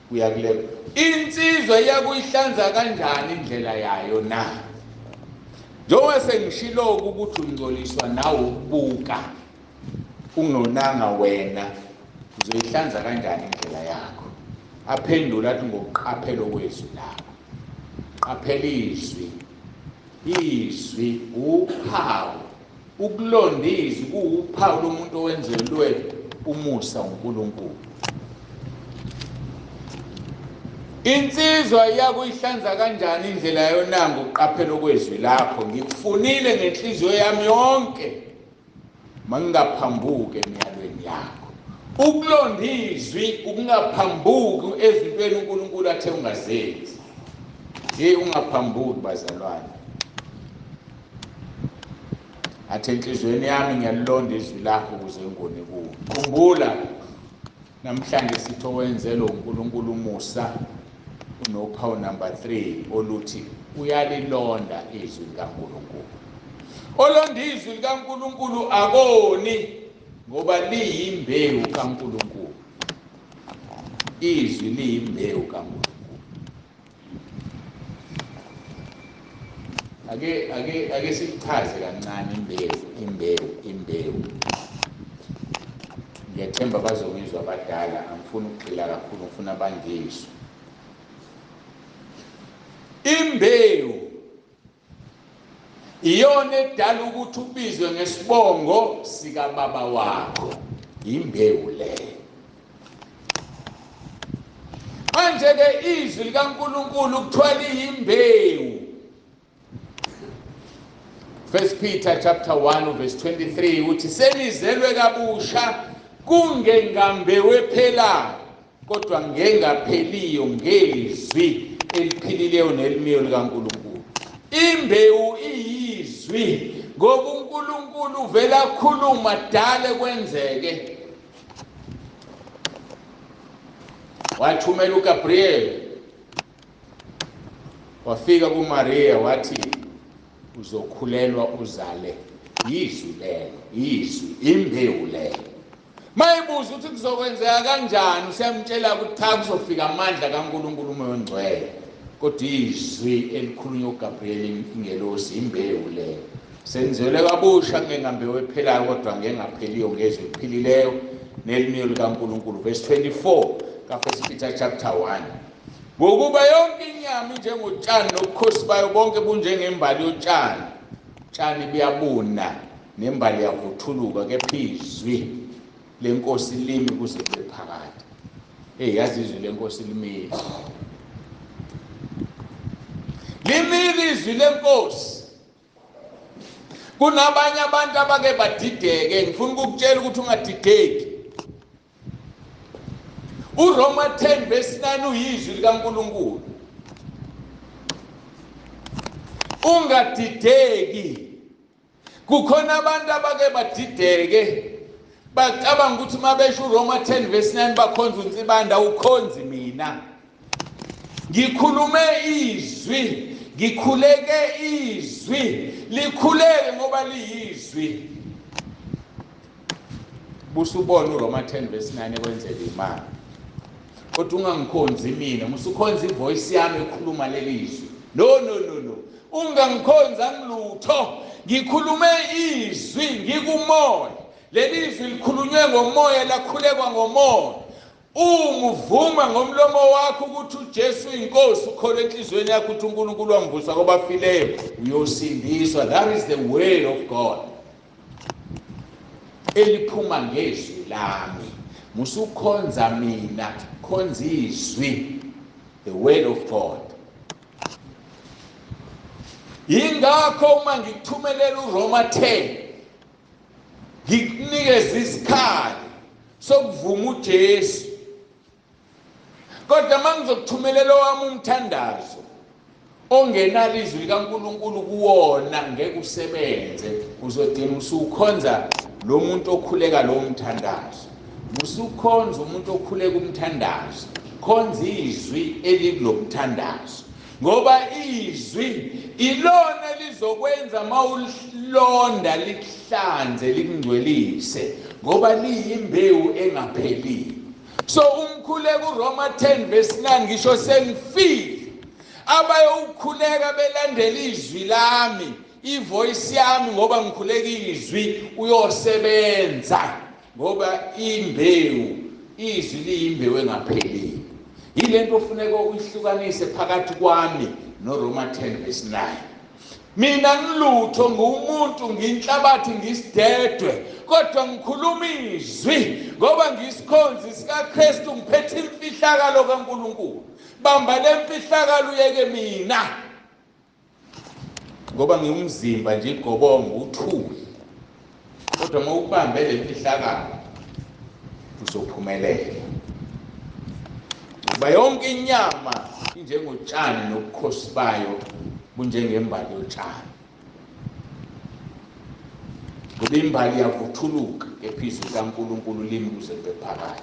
kuya ku-11. Insizwa iyakuyihlanza kanjani indlela yayo na? Njengoba sengishilo ukuthi ungcoliswa nawe ukubuka ungonanga wena, uzoyihlanza kanjani indlela yakho? Aphendula athi ngokuqaphela kwezwi lakho. Qaphela izwi. Izwi uphawu. Ukulonda izwi kuwuphawu lomuntu owenzelwe umusa uNkulunkulu. Insizwa iyakuyihlanza kanjani indlela yayo na? Ngokuqaphela kwezwi lakho. Ngikufunile ngenhliziyo yami yonke, mangingaphambuki emiyalweni yakho. Ukulonda izwi, ukungaphambuki ezintweni uNkulunkulu athe ungazenzi. Hey, ungaphambuki bazalwane. Athi enhliziyweni yami ngiyalilonda izwi lakho ukuze ngingoni kuwe. Khumbula namhlanje sithi owenzelwe uNkulunkulu umusa unophawu number 3 oluthi uyalilonda izwi likaNkulunkulu. Olonda izwi likaNkulunkulu akoni, ngoba liyimbewu kaNkulunkulu. Izwi liyimbewu kaNkulunkulu. Ake sichaze kancane imbewu, imbewu, imbewu. Ngiyethemba bazongizwa abadala, angifuni ukugxila kakhulu, ngifuna bangizwe. Imbewu iyona edala ukuthi ubizwe ngesibongo sikababa wakho. Imbewu leyo. Manje ke izwi likaNkulunkulu kuthiwa liyimbewu. 1 Peter chapter 1 verse 23 uthi senizelwe kabusha kungengambewu ephelayo kodwa ngengapheliyo ngezwi eliphilileyo nelimiyo likaNkulunkulu. Imbewu iyizwi ngoba uNkulunkulu uvela khuluma dale kwenzeke. Wathumela uGabriel, wafika kuMaria wathi uzokhulelwa uzale. Izwi lelo, izwi, imbewu leyo. Mayibuza ukuthi kuzokwenzeka kanjani, usiyamtshela ukuthi cha, kuzofika amandla kaNkulunkulu uMoya oNgcwele. Kodwa izwi elikhulunywa uGabriel ingelosi, imbewu leyo. Senzelwe kabusha kungengambewu ephelayo kodwa ngengapheliyo ngezwi eliphilileyo nelimiyo likaNkulunkulu. Verse 24 ka-1 Peter chapter 1. Ngokuba yonke inyama injengotshani nobukhosi bayo bonke bunjengembali yotshani. Utshani buyabuna nembali yavuthuluka, kepha izwi lenkosi limi kuze kube phakade. Hey, yazi izwi lenkosi limile. Limile izwi lenkosi. Kunabanye abantu abake badideke, ngifuna ukukutshela ukuthi ungadideki. uRoma 10 verse 9 uyizwi likaNkulunkulu. Ungadideki. Kukhona abantu abake badideke, bacabanga ukuthi mabesho uRoma 10 verse 9 bakhonza uNsibanda. Ukhonzi mina. Ngikhulume izwi, ngikhuleke izwi, likhuleke ngoba liyizwi. Busubona uRoma 10 verse 9 ekwenzela imali. Kodwa ungangikhonzi mina, musukhonza ivoice yami ekhuluma lelizwi. No, no, no, no. Ungangikhonzi angilutho. Ngikhulume izwi ngikumoya. Leli zwi likhulunywe ngomoya, lakhulekwa ngomoya. Uma uvuma ngomlomo wakho ukuthi uJesu uyinkosi, ukholwe enhliziyweni yakho ukuthi uNkulunkulu wamvusa kwabafileyo, uyosindiswa. That is the word of God eliphuma ngezwi lami. Musukhonza mina, khonza izwi, the word of God. Yingakho uma ngikuthumelela uRoma 10 ngikunikeza isikhali sokuvuma uJesu, kodwa mangizokuthumelela owami umthandazo ongenalo izwi likaNkulunkulu kuwona, ngeke usebenze. Uzodinga usukhonza lo muntu okhuleka lo mthandazo. Musukhonza umuntu okhuleka umthandazo, Khonza izwi elikulomthandazo, ngoba izwi ilona lizokwenza mawulonda likuhlanze likungcwelise, ngoba liyimbewu engaphelile. So umkhuleko uRoma 10 verse 9 ngisho sengifile, abayowukhuleka belandela izwi lami, ivoice yami, ngoba ngikhuleka izwi, uyosebenza, ngoba imbewu, izwi liyimbewu engaphelile. Yilento ofuneka uyihlukanise phakathi kwami noRoma 10 verse 9. Mina ngilutho, ngumuntu, nginhlabathi, ngisidedwe, kodwa ngikhuluma izwi ngoba ngisikhonzi sikaKristu, ngiphethe imfihlakalo kaNkulunkulu. Bamba le mfihlakalo uyeke mina, ngoba ngiwumzimba nje, igobongo, uthuli. Kodwa uma ukubambe le mfihlakalo uzophumelela, ngoba yonke inyama injengotshani nobukhosi bayo bunjengembali yotshani. Ngoba imbali iyavuthuluka, kepha izwi likaNkulunkulu limi kuze kube phakade.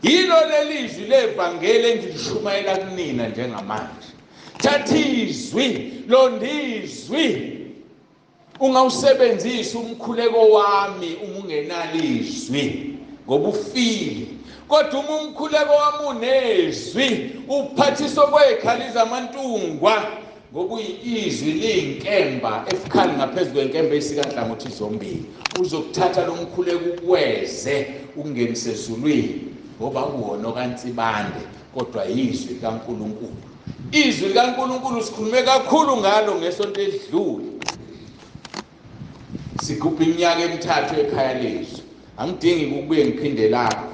Yilo leli zwi levangeli engilishumayela kunina njengamanje. Thatha izwi, londizwi. Ungawusebenzisi umkhuleko wami uma ungenalo izwi, ngoba ufile. Kodwa uma umkhuleko wami unezwi, uphathiswa kwezikhali zamantungwa, ngoba izwi liyinkemba ebukhali ngaphezu kwenkemba esika nhlangothi zombili. Uzokuthatha lo mkhuleko ukweze ukungenise ezulwini, ngoba kuwona okaNsibande, kodwa izwi likaNkulunkulu. Izwi likaNkulunkulu sikhulume kakhulu ngalo ngesonto edlule. Sigubha iminyaka emithathu ekhaya lezwi. Angidingi ukubuye ngiphinde lapho.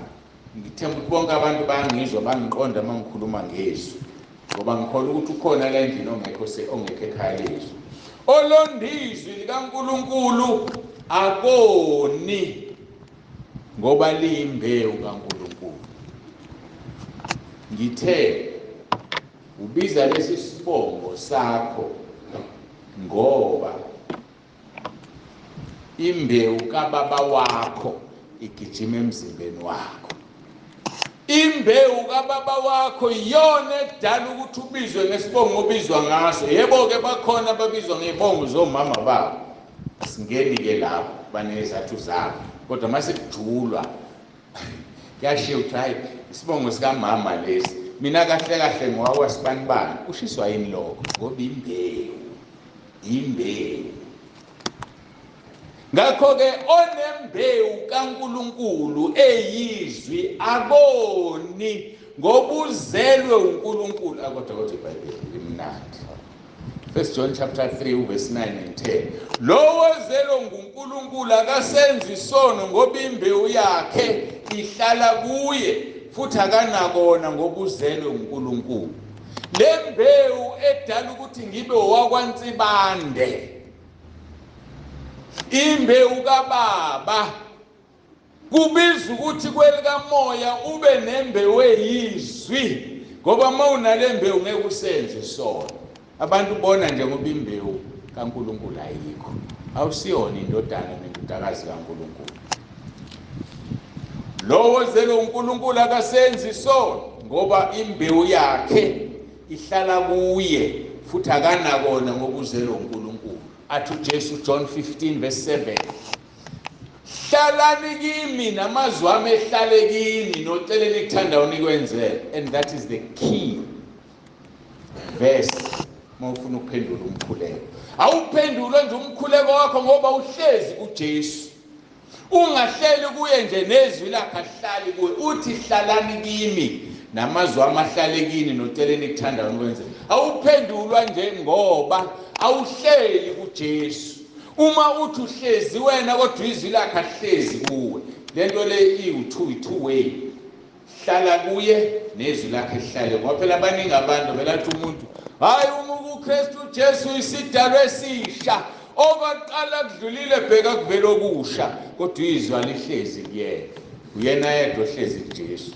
Ngithemba ukuthi bonke abantu bayangizwa, bangiqonda uma ngikhuluma ngezwi, ngoba ngikholwa ukuthi ukhona la endlini ongekho ongekho ekhaya lezwi. Olondizwi likaNkulunkulu akoni, ngoba liyimbewu kaNkulunkulu. Ngithe ubiza lesi sibongo sakho ngoba imbewu kababa wakho igijima emzimbeni wakho. Imbewu kababa wakho iyona edala ukuthi ubizwe ngesibongo obizwa ngaso. Yebo-ke bakhona ababizwa ngey'bongo zomama babo, singeni-ke lapho, banezathu zabo. Kodwa uma sekujulwa kuyashiya ukuthi hhayi, isibongo sikamama lesi, mina kahle kahle ngowawasibanibani. Ushiswa yini lokho? Ngoba imbewu, imbewu. Ngakho-ke onembewu kaNkulunkulu eyizwi akoni, ngoba uzelwe uNkulunkulu. Kodwa kodwa iBhayibheli limnandi. 1 John chapter 3 verse 9 and 10. Lowo ozelwe nguNkulunkulu akasenzi isono, ngoba imbewu yakhe ihlala kuye, futhi akanakona ngoba uzelwe uNkulunkulu. Le mbewu edala ukuthi ngibe owakwaNsibande, imbewu kababa, kubiza ukuthi kwelikamoya ube nembewu eyizwi, ngoba uma unale mbewu ngeke usenze isono. Abantu bona nje ngoba imbewu kaNkulunkulu ayikho, awusiyona indodana nendodakazi kaNkulunkulu. Lowo ozelwe uNkulunkulu akasenzi isono, ngoba imbewu yakhe ihlala kuye, futhi akanakona ngoba uzelwe uNkulunkulu. Athi uJesu John 15 verse 7, hlalani kimi namazwi ami ehlale kini, nocele nikuthandayo nikwenzele. And that is the key verse uma ufuna ukuphendula umkhuleko. Awuphendulwe nje umkhuleko wakho ngoba uhlezi kuJesu. Ungahleli kuye nje, nezwi lakhe ahlali kuye. Uthi hlalani kimi namazwi ami ahlale kini, nocele nikuthandayo nikwenzele. Awuphendulwa nje ngoba awuhleli kuJesu. Uma uthi uhlezi wena kodwa izwi lakhe ahlezi kuwe, lento le iwu-two, i-two way. Hlala kuye nezwi lakhe lihlale. Ngoba phela abaningi abantu belathi umuntu, hhayi, uma ukuKristu Jesu isidalwa esisha, okwaqala kudlulile, bheka kuvela okusha. Kodwa izwi alihlezi kuyena, uyena yedwa ohlezi kuJesu.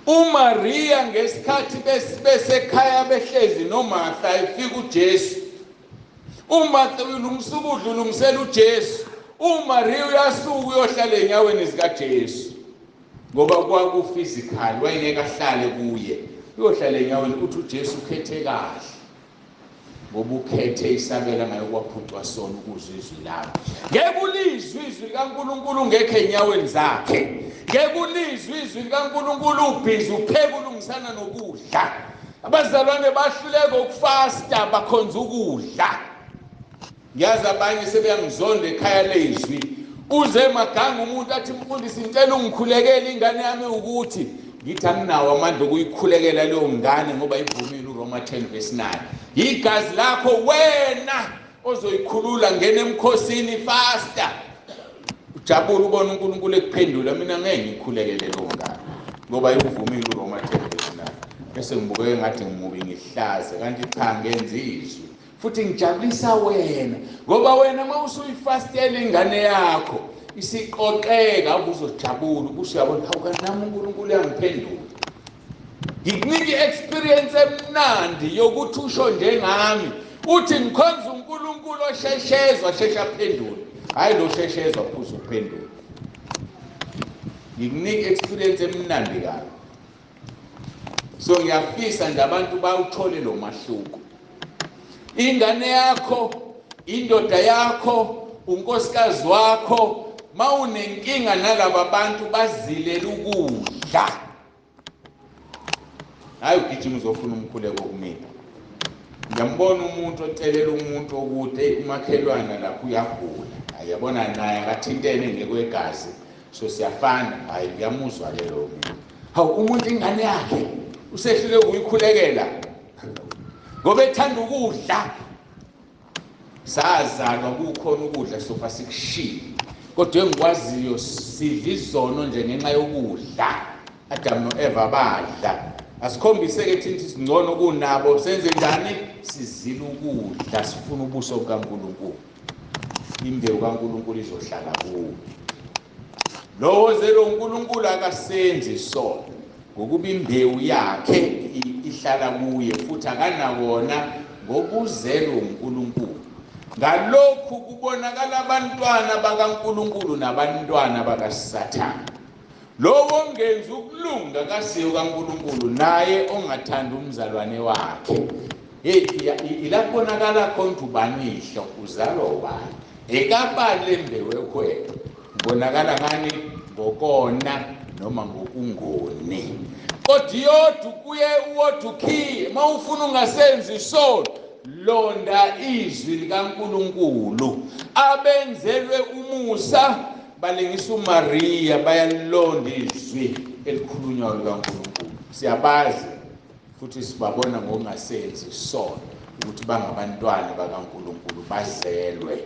uMaria ngesikhathi besekhaya behlezi noMartha, efika uJesu, uMartha ulungisa ukudla, ulungisela uJesu. uMaria uyasuka uyohlala enyaweni zikaJesu. Ngoba kwaku-physical, wayengeke ahlale kuye, uyohlala enyaweni. Uthi uJesu ukhethe kahle, ngoba ukhethe isabela ngayo kwaphucwa sona ukuzwa izwi lami. Ngeke ulizwe izwi likaNkulunkulu ungekho enyaweni zakhe. Ngeke ulizwe izwi likaNkulunkulu ubhizi upheka ulungisana nokudla. Abazalwane bahluleka ukufasta, bakhonza ukudla. Ngiyazi abanye sebeyangizonda ekhaya lezwi. Uze maganga umuntu athi, mfundisi ngicela ungikhulekele ingane yami, ukuthi ngithi anginawo amandla okuyikhulekela leyo ngane ngoba ivumile uRoma 10 verse 9. Igazi lakho wena ozoyikhulula, ngena emkhosini, fasta, ujabule ubona uNkulunkulu ekuphendula. Mina ngeke ngikhulekele leyo ngane ngoba ivumile uRoma 10 verse 9. Bese ngibukeke ngathi ngimubi, ngihlaze, kanti cha, ngenza izwi futhi ngijabulisa wena, ngoba wena uma usuyifastela ingane yakho isiqoqeka, ubuzojabula, ubusuyabona, hawu, kanti nami uNkulunkulu uyangiphendula. Ngikunika i-experience emnandi yokuthi usho njengami, uthi ngikhonza uNkulunkulu osheshezwa shesha aphendule, hhayi lo sheshezwa phuza ukuphendula. Ngikunika i-experience emnandi kabi. So ngiyafisa nje abantu bawuthole lo mahluko. Ingane yakho, indoda yakho, unkosikazi wakho, mawunenkinga nalaba bantu bazilela ukudla, hayi ugijima uzofuna umkhuleko kumina. Ngiyambona umuntu ocelela umuntu okude, umakhelwana lapho uyagula, ayabona naye akathintene ngekwegazi, so siyafana. Hayi, ngiyamuzwa-ke lowo muntu. Hawu, umuntu ingane yakhe usehlule ukuyikhulekela ngoba ethanda ukudla. Sazalwa kukhona ukudla, sofa sikushiye, kodwa engikwaziyo sidla izono nje ngenxa yokudla. Adam no-Eva badla, asikhombise-ke thina singcono kunabo. Senze njani? Sizila ukudla, sifuna ubuso bukaNkulunkulu. Imbewu kaNkulunkulu izohlala kuwo. Lowo ozelo uNkulunkulu akasenzi isono, ngokuba imbewu yakhe ihlala kuye, futhi akanawona ngobuzelo uNkulunkulu. Ngalokhu kubonakala abantwana bakaNkulunkulu nabantwana bakaSathane. Lowo ongenzi ukulunga kasiyo kaNkulunkulu, naye ongathanda umzalwane wakhe. Hey, ila kubonakala khona ukuthi ubani ihlo, uzalwa ubani, ekabani le mbewu ekhwela. Kubonakala ngani? Ngokona noma ngokungoni. Kodwa iyodwa kuye uwodwa ukhiye, uma ufuna ungasenzi isono, londa izwi likaNkulunkulu. Abenzelwe umusa balingisa uMaria, bayalonda izwi elikhulunywayo likaNkulunkulu. Siyabazi futhi sibabona ngokungasenzi isono ukuthi bangabantwana bakaNkulunkulu, bazelwe.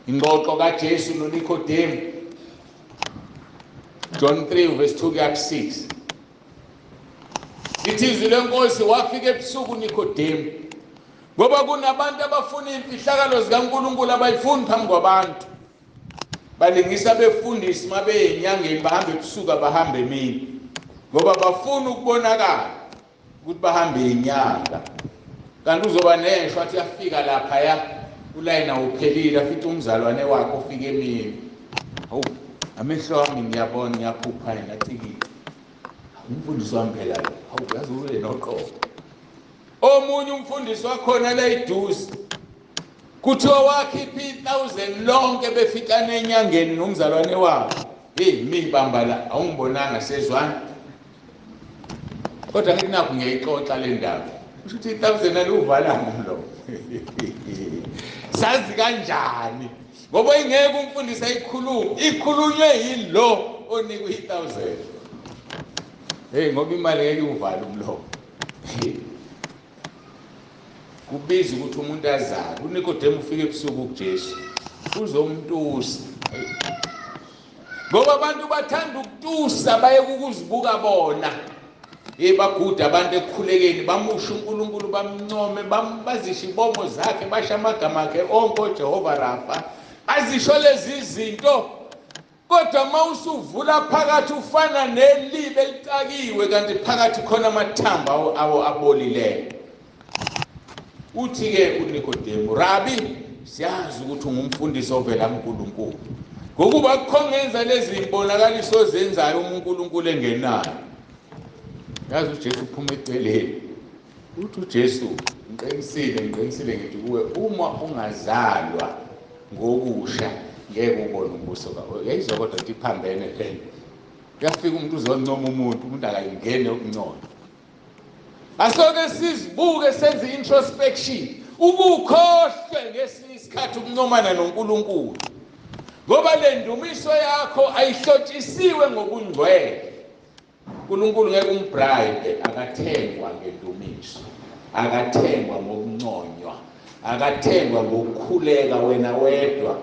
Ingxoxo kaJesu noNikodemu, John 3 verse 2 kuya ku-6. Lithi izwi lenkosi, wafika ebusuku Nikodemu, ngoba kunabantu abafuna imfihlakalo zikaNkulunkulu abayifuni phambi kwabantu. Balingisa befundisi uma beyenyangeni, bahambe ebusuku, abahambe emini, ngoba bafuna ukubonakala ukuthi bahambe inyanga. Kanti uzoba neshwa athi yafika laphaya, ulayini awuphelile, afice umzalwane wakhe ofika emini. Hawu, amehlo ami ngiyabona, ngiyaphupha, ngiyacikile, umfundisi wami phela lo. Hawu, yazi ube noqobo. Omunye umfundisi wakhona la eduze kuthiwa wakhipha i-1000 lonke befikana enyangeni nomzalwane wabo. Hey, mibamba la, awungibonanga sezwana, kodwa ngithi nakho ngiyayixoxa le ndaba. Kusho ukuthi i-1000 aliwuvalanga umlomo. Sazi kanjani? Ngoba ingeke umfundisi ayikhulume, ikhulunywe yilo onikwe i-1000. Hey, ngoba imali ngeke iwuvale umlomo. Kubiza ukuthi umuntu azale. UNikodemu ufike ebusuku kuJesu uzomtusa, ngoba abantu bathanda ukutusa, baye ukuzibuka bona. Hey, baguda abantu ekukhulekeni, bamusho uNkulunkulu, bamncome, bazisho ibongo zakhe, basho amagama akhe onke, oJehova Rafa, azisho lezi zinto. Kodwa uma usuvula phakathi ufana nelibe elicakiwe, kanti phakathi khona amathambo awo abolileyo. Uthi-ke uNikodemu, Rabi, siyazi ukuthi ungumfundisi ovela kuNkulunkulu, Ngokuba kukhongenza lezi zibonakaliso ozenzayo uma uNkulunkulu engenayo. Yazi uJesu uphuma eceleni. Uthi uJesu, ngiqinisile, ngiqinisile ngithi kuwe, uma ungazalwa ngokusha ngeke ubone umbuso kaNkulunkulu. Yayizwa kodwa ukuthi iphambene le. Kuyafika umuntu uzoncoma umuntu, umuntu akayingene ukuncoma. Asoke sizibuke senze introspection, ukukhohlwe ngesinye isikhathi ukuncomana noNkulunkulu. Ngoba le ndumiso yakho ayihlotshisiwe ngobungcwele. uNkulunkulu ngeke umbribe, akathengwa ngendumiso, akathengwa ngokunconywa, akathengwa ngokukhuleka wena wedwa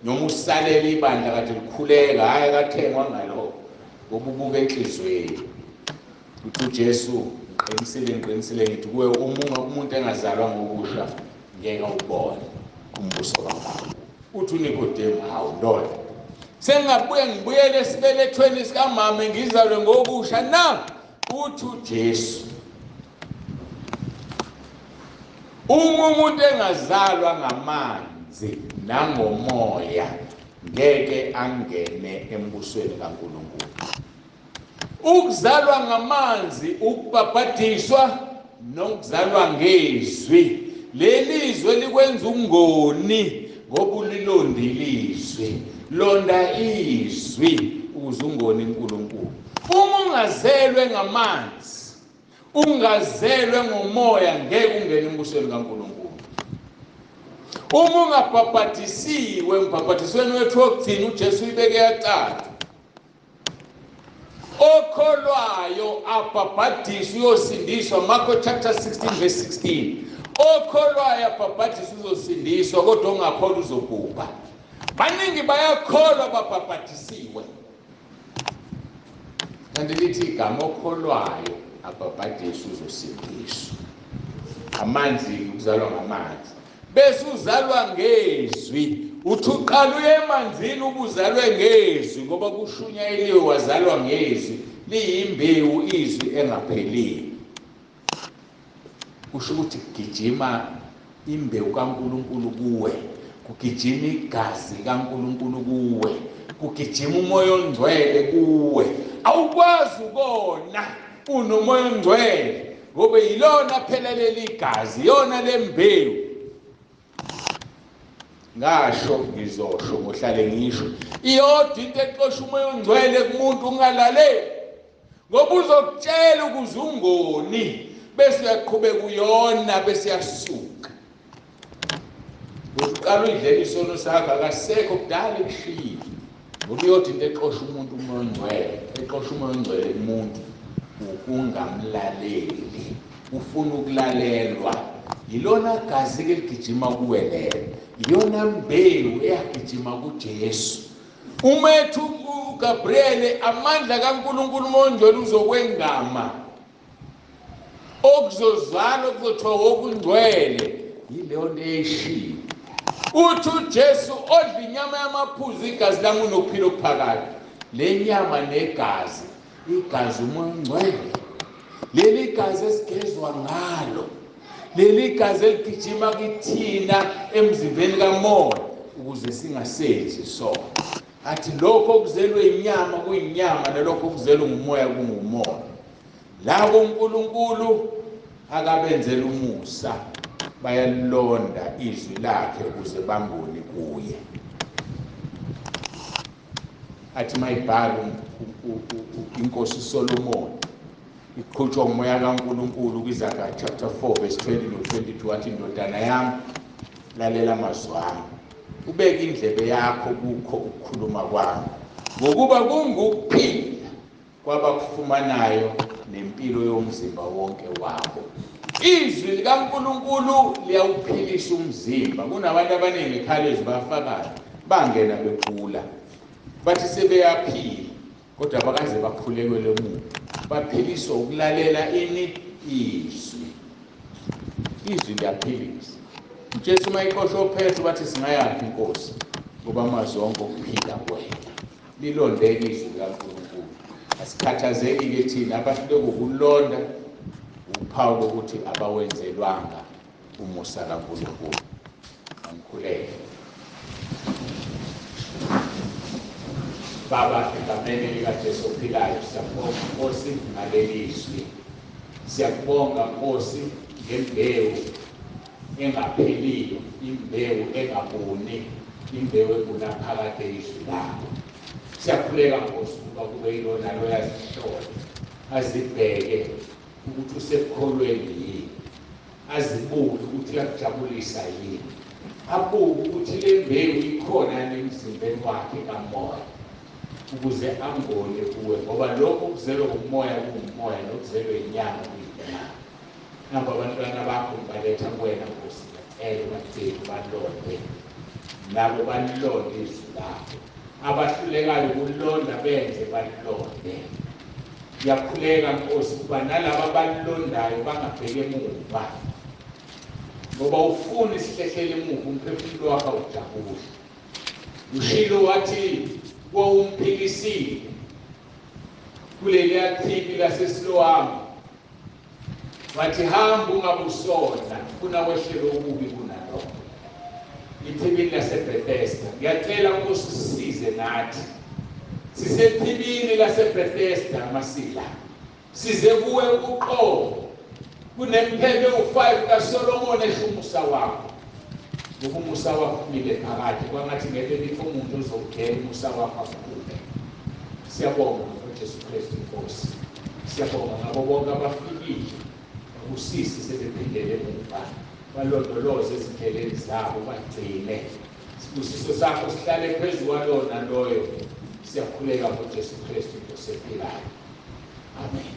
noma usalela ibandla kade likhuleka. Hayi, akathengwa ngalokho, ngoba ubuka enhliziyweni. Uthi uJesu, ngiqinisile, ngiqinisile ngithi kuwe, uma umuntu engazalwa ngokusha ngeke awubone umbuso kaNkulunkulu. Uthi uNikodemu, hawu ndoda, sengingabuye ngibuyele esibelethweni sikamama ngizalwe ngokusha na? Uthi uJesu, uma umuntu engazalwa ngamanzi nangomoya ngeke angene embusweni kaNkulunkulu. Ukuzalwa ngamanzi, ukubhabhadiswa, nokuzalwa ngezwi. Leli zwi likwenza ungoni ngoba ulilondile izwi. Londa izwi ukuze ungoni uNkulunkulu. Uma ungazelwe ngamanzi, ungazelwe ngomoya, ngeke ungene embusweni kaNkulunkulu. Uma ungabhabhadisiwe, embhabhadisweni wethu wokugcina uJesu uyibeke yacaca. Okholwayo abhabhadiswe uyosindiswa, Marko chapter 16 verse 16. Okholwayo abhabhadiswe uzosindiswa, kodwa ongakholwa uzobhubha. Baningi bayakholwa babhabhadisiwe. Kanti lithi igama okholwayo abhabhadiswe uzosindiswa. Amanzi, ukuzalwa ngamanzi. Bese uzalwa ngezwi. Uthi uqala uye emanzini ubuzalwe ngezwi, ngoba kushunyayeliwe wazalwa ngezwi. Liyimbewu izwi engaphelile. Kusho ukuthi kugijima imbewu kaNkulunkulu kuwe, kugijima igazi kaNkulunkulu kuwe, kugijima umoya ongcwele kuwe. Awukwazi ukona unomoya ongcwele, ngoba yilona phela leli gazi, yona lembewu. Ngasho ngizosho ngohlale ngisho, iyodwa into exosha umoya ongcwele kumuntu ungalaleli, ngoba uzokutshela ukuze ungoni, bese uyaqhubeka uyona, bese uyasuka. Uqala uyidlela isono sakho, akasekho kudala ekushiyile. Ngoba iyodwa into exosha umuntu umoya ongcwele, exosha umoya ongcwele kumuntu, ukungamlaleli. Ufuna ukulalelwa. Yilona gazi ke ligijima kuwe lelo, iyona mbewu eyagijima kuJesu. Uma ethi uGabriel, amandla kaNkulunkulu umoya ongcwele uzokwengama, okuzozalwa kuzothiwa okungcwele, yileyo nto eyishilo. Uthi uJesu, odla inyama yamaphuzu igazi lami unokuphila okuphakade. Le nyama negazi, igazi umoya ongcwele, leli gazi esigezwa ngalo, leli gazi eligijima kithina emzimbeni kamoya ukuze singasenzi isono. Athi lokho okuzelwe inyama kuyinyama, nalokho okuzelwe ngumoya kungumoya. Labo uNkulunkulu akabenzela umusa, bayalonda izwi lakhe ukuze bangoni kuye. Athi mayibhala inkosi Solomon iqhutshwa ngumoya kaNkulunkulu kwiZaga chapter 4 verse 20 no 22, athi indodana yami lalela amazwi ami, ubeke indlebe yakho kukho ukukhuluma kwami, ngokuba kungukuphila kwabakufumanayo nempilo yomzimba wonke wabo. Izwi likaNkulunkulu liyawuphilisa umzimba. Kunabantu abaningi ekhalezi bafakayo, bangena begula, bathi sebeyaphila, kodwa bakaze bakhulekelwe umuntu. Baphiliswa ukulalela ini? Izwi. Izwi liyaphilisa. uJesu uma exosha oPetru bathi singayaphi inkosi, ngoba amazwi onke okuphila kuwena. Lilondeke izwi likaNkulunkulu. Asikhathazeki-ke thina abahluleka ukulonda, uphawu lokuthi abawenzelwanga umusa kaNkulunkulu. Angikhuleke. Baba, egameni likaJesu ophilayo, siyakubonga Nkosi ngaleli zwi. Siyakubonga Nkosi ngembewu engapheliyo, imbewu engabuni, imbewu engunaphakade izwi lakho. Siyakhuleka Nkosi ukuba kube yilona loyo azihlole, azibheke ukuthi usekukholweni yini, azibuke ukuthi uyakujabulisa yini, abuke ukuthi le mbewu ikhona emzimbeni wakhe kamoya, ukuze angone kuwe, ngoba lokho okuzelwe ngumoya kungumoya, nokuzelwe inyama kuyinyama. Nabo abantwana bakho ngibaletha kuwena Nkosi, ngiyacela ubagcine, ubalonde, nabo balilonde izwi lakho. Abahlulekayo ukulonda benze balilonde. Ngiyakhuleka Nkosi ukuba nalaba abalilondayo bangabheki emuva, ngoba ufuna isihlehlele emuva, umphefumulo wakho awujabuli. Ushilo wathi wawumphikisile kuleliya chibi laseSiloamu, wathi hamba ungabusona, funa wehlele okubi kunalokho. Ithibini laseBethesda, ngiyacela Nkosi usisize nathi. Sisethibini laseBethesda masila, size kuwe uqobo. Kunemphebe u5 kaSolomon esho umusa wakho, ngoba umusa wakho umile phakathi, kwangathi ngeke bikho umuntu ozowudela umusa wakho aphume. Siyabonga ngoJesu Kristu Inkosi, siyabonga ngabo bonke abafikile, usisi sebephindele emuva, balondoloze ezindleleni zabo, bagcine isibusiso sakho sihlale phezu kwalona loyo. Siyakhuleka ngoJesu Kristu Inkosi ephilayo, amen.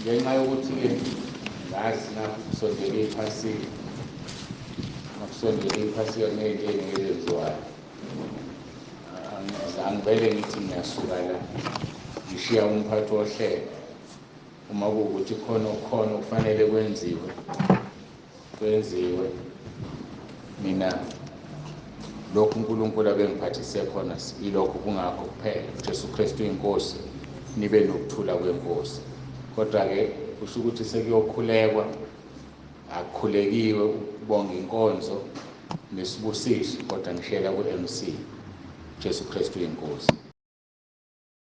Ngenxa yokuthi-ke ngazi nakho kusondele iphasika, makusondele iphasika kuney'nto ey'ningi ezenziwayo. Angivele ngithi ngiyasuka la, ngishiya umphathi wohlelo. Uma kuwukuthi khona okukhona okufanele kwenziwe, kwenziwe. Mina lokhu uNkulunkulu abengiphathise khona ilokhu, kungakho kuphela. Jesu Kristu inkosi, nibe nokuthula kwenkosi. Kodwa-ke kusho ukuthi sekuyokhulekwa, akukhulekiwe ukubonga inkonzo nesibusiso, kodwa ngishiyela ku-MC. Jesu Kristu inkosi.